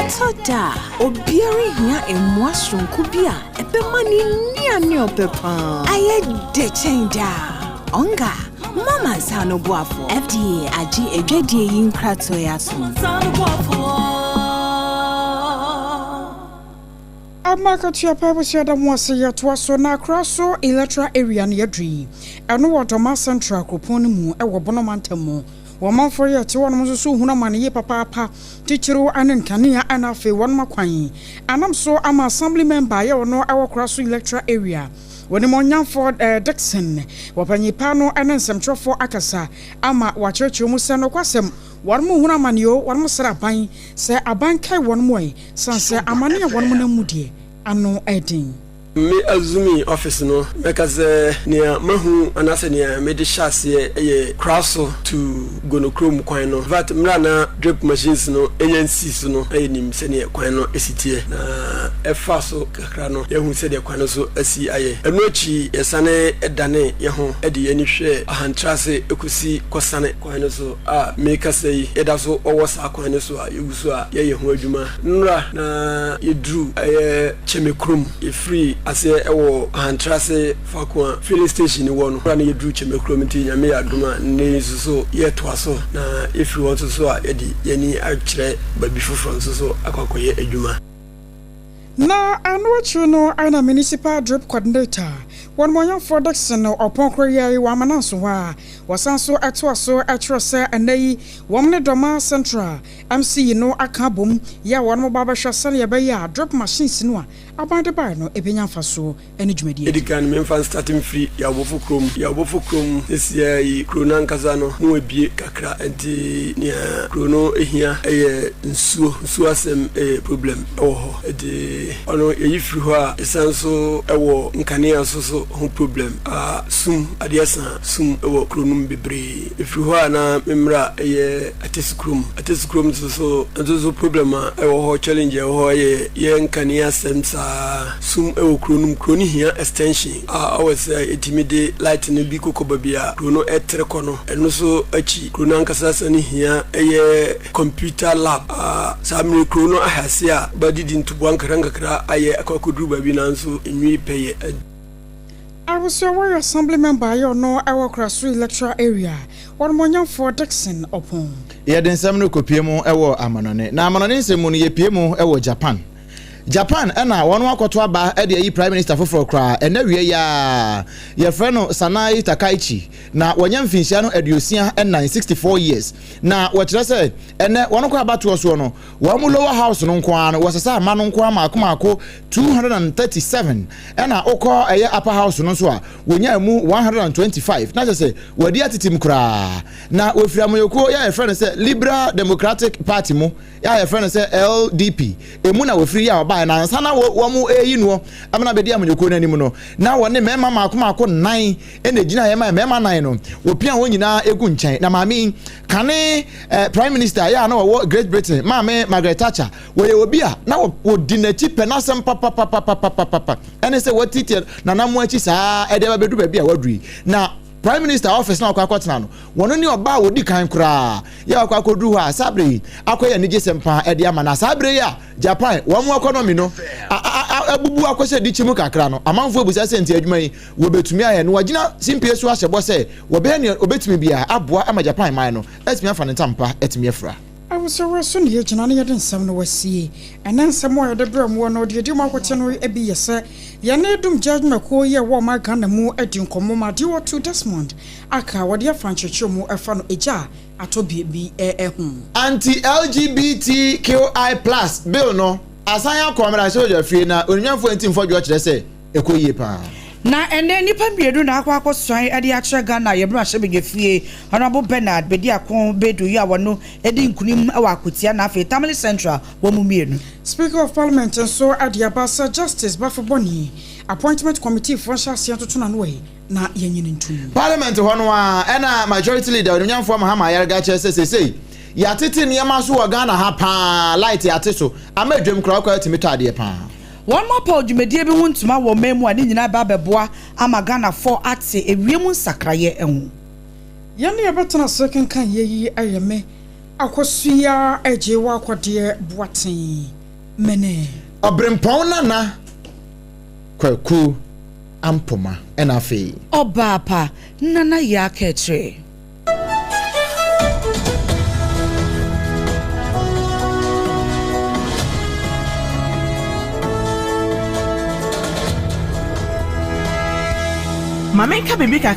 Ɛtɔ da a, obiara hia mmoa soronko bi a ɛbɛma ne nnuane a ɔpɛ paa ayɛ dɛ kyɛn daa. Ɔnga, mo amansan no boafo. FDA agye adwadie yi nkratoɔ yi atom. Ama akatua pa abusua da mo ase yɛtoa so na akora so electoral area no yɛduru yi ɛno wɔ Dɔma Central kuropɔn no mu ɛwɔ Bono mantam mu wɔn manfoɔ yɛ ɛte wɔnom nso so hunu amane yie papaapa titiriw ɛne nkanea ɛna afei wɔnom akwan anam so ama assembly member yɛ ɔno ɛwɔ kora so electoral area wɔnim ɔnyanfoɔ eh, Dickson wɔpanyin pa no ɛne nsɛmtwerɛfoɔ akasa ama wɔakyerɛkyerɛ mu sɛ nokwasɛm wɔnom hunu amane o wɔnom srɛ aban sɛ aban kae wɔnom ɛ San sɛ amane a wɔnom nam mu deɛ, ano ɛden. Me Azumi office no, mɛka sɛ nea mahu anaasɛ nea mede hyɛ aseɛ yɛ Kraso to Gonokrom kwan no. Infact, mmerɛ a na drip machines no nya nsii so no, na yɛnim sɛdeɛ kwan no si teɛ. Na ɛfaa so kakra no, yɛahu sɛdeɛ kwan no so asi ayɛ. Ɛno akyi, yɛsane danee yɛn ho de yɛn ani hwɛɛ Ahantrase kɔsi Kɔsane kwan no so a merekasa yi, yɛda so wɔ saa kwan no so a yɛgu so a yɛyɛ ho adwuma. Nnora na yɛduru ɛyɛ Kyɛmɛ kurom. Yɛfiri aseɛ wɔ Ahantrase faako a filling station no wɔ no. Nnora na yɛduru Kyɛmɛ kurom nti Nyame yɛ adom a nnɛ yi nso so yɛretoa so na yɛfiri hɔ nso so a yɛde yɛn ani akyerɛ baabi foforɔ nso so akɔ akɔyɛ adwuma. Na ɛno akyiri no na Municipal Drip Coordinator, Wɔnmɔnyɛfoɔ Dickson Ɔpɔn Koreyɛe wɔ Amananso hɔ a wɔsan so toa so kyerɛ sɛ ɛnnɛ yi wɔn ne Dormaa Central MC no aka abom yɛ a wɔn ba bɛhwɛ sɛnea ɛbɛyɛ a drip machines no a aban de bae no bɛnya mfasoɔ ne dwumadie Edi adi. kan no, memfa nstate mfiri Yawobɔfo kurom. Yawobɔfo kurom sesiaa yi, kuro no ankasa no mu abue kakra, nti nea kuro no hia yɛ nsuo. Nsuo asɛm yɛ problem wɔ hɔ, nti ɔno yɛyi firi hɔ a, yɛsan nso wɔ nkanea nso so ho problem. Sum, adeɛ sa a, sum wɔ kuro no mu bebree. Ɛfiri hɔ a na me mmra yɛ Atesi kurom. Atesi kurom nso so, nso so problem a ɛwɔ hɔ, challenge a ɛwɔ hɔ yɛ yɛ nkanea asɛm saa. Sum wɔ kuro no mu. Kuro no hia extension a ɔwɔ sɛ yɛtumi de light no bi kokɔ baabi a kuro no ɛtere kɔ no. Ɛno nso akyi, kuro no ankasa sane hia ɛyɛ computer lab a saa mmerɛ kuro no ahɛ ase a bɛdidi ntoboa nkakra nkakra ayɛ akɔ akɔduru baabi nanso nwie pɛyɛ. Abusua Warrior Assembly Member yɛ ɔno ɛwɔ Krasu Electoral Area, Wɔnmɔnyamfoɔ Dickson Ɔpɔn. Yɛde nsɛm no rekɔpue mu wɔ amanɔne. Na amanɔne nsɛm mu no, yɛpue mu wɔ Japan. Japan na wɔn akɔto aba de ayi Prime Minister foforɔ koraa ɛnɛ awia yi ara. Yɛfrɛ no Sanae Takaichi na wanya mfinhyia no 64, 64 years. Na wɔkyerɛ sɛ ɛnɛ wɔn kɔ abatoɔ soɔ no, wɔn lower house no nko ara no wɔsesa ama no nko ara mmaako mmaako 237 ɛna wokɔ ɛyɛ upper house no nso a wɔnyaa mu 125 na kyerɛ sɛ wɔadi atetem koraa. Na wɔfiri amanyɔkuo yɛ a yɛfrɛ no sɛ Liberal Democratic Party mu. a yɛfrɛ no sɛ LDP, emu na wɔfiri yɛ a wɔbaeɛ. baeɛ na ansa na wɔn reyi noɔ ama no abɛdi amanyɔkuo no anim no, na wɔne mmarima mmaako mmaako nnan na ɛgyinaeɛ ma mmarima nnan no wɔpia wɔn nyinaa gu nkyɛn. Na maame yi, kane eh, Prime Minister yɛ a na wɔwɔ Great Britain, maame Margaret Thatcher, wɔyɛ obi a na wɔdi n'akyi pɛ n'asɛm papapapapapapa, ɛne sɛ wɔatiatia n'anammɔn akyi saa ɛde aba bɛdu baabi a waduru yi. Na Prime Minister office na wakɔ akɔtena no, wɔno ne ɔbaa a wɔdi kan koraa yɛ wakɔ akɔduru hɔ a saa berɛ yi akɔyɛ anigyesɛm paa ɛde ama. Na saa berɛ yi a Japan wɔn economy no abubu akɔhyɛ dikyi mu kakra no, amanfoɔ abusa sɛ nti adwuma yi wɔbɛtumi ayɛ no. Wɔagyina simpie so ahyɛ bɔ sɛ wɔbɛyɛ nea wɔbɛtumi biara aboa ama Japan man no atumi afa ne ntampa atumi afura. Awosɔre so na yɛgyina na yɛde nsɛm no asie. Ɛnnɛ nsɛm a yɛde brɛ moɔ no, deɛ ɛdi mu akote no bi yɛ sɛ, yɛne Dumgya adwumakuo yi a ɛwɔ ɔman Ghana mu adi nkɔmmɔ ma Adeotu Desmond aka a wɔde afa nkyerɛkyerɛmu ɛfa no egya a atɔ baabi ho. Anti-LGBTQI plus bill no asan akɔ mmarahyɛbadwafie na Onuonyamfoɔ Ntim Fordjour kyerɛ sɛ ɛkɔ yie paa. Na ɛnnɛ nnipa mmienu na akɔ akɔsuan de akyerɛ Ghana yɛn mmarahyɛbadwafie, Honourable Bernard Bediako Bedu yi a wɔno adi nkunim wɔ Akwatia na afei Tamale Central wɔn mu mmienu. Speaker of Parliament nso de aba sɛ Justice Baffoe-Bonnie Appointment Committee foɔ nhyɛ aseɛ ntoto n'ano ɛ na yɛnyini ntom. Parliament hɔ no ara ɛna Majority Leader Onimnyamfoɔ Mahama Ayariga kyerɛ sɛ seesei yɛatete nneɛma so wɔ Ghana ha paa, light yɛate so ama dwam koraa wokɔ a wotumi tɔ adeɛ paa. Wɔapaw dwumadie bi ho ntoma wɔ ɔman mu a ne nyinaa bɛ abɛboa ama Ghanafoɔ ate ewiem nsakraeɛ ho. Yɛn ne yɛbɛtena ase kenkan yɛ yi yɛ me Akosua Agyei Akwadeɛ Boateng Mene. Ɔbrempɔn Nana Kwaku Ampoma ɛna afei. Ɔbaapa Nana Yaa Kɛkyerɛ. Ma menka biribi kakra.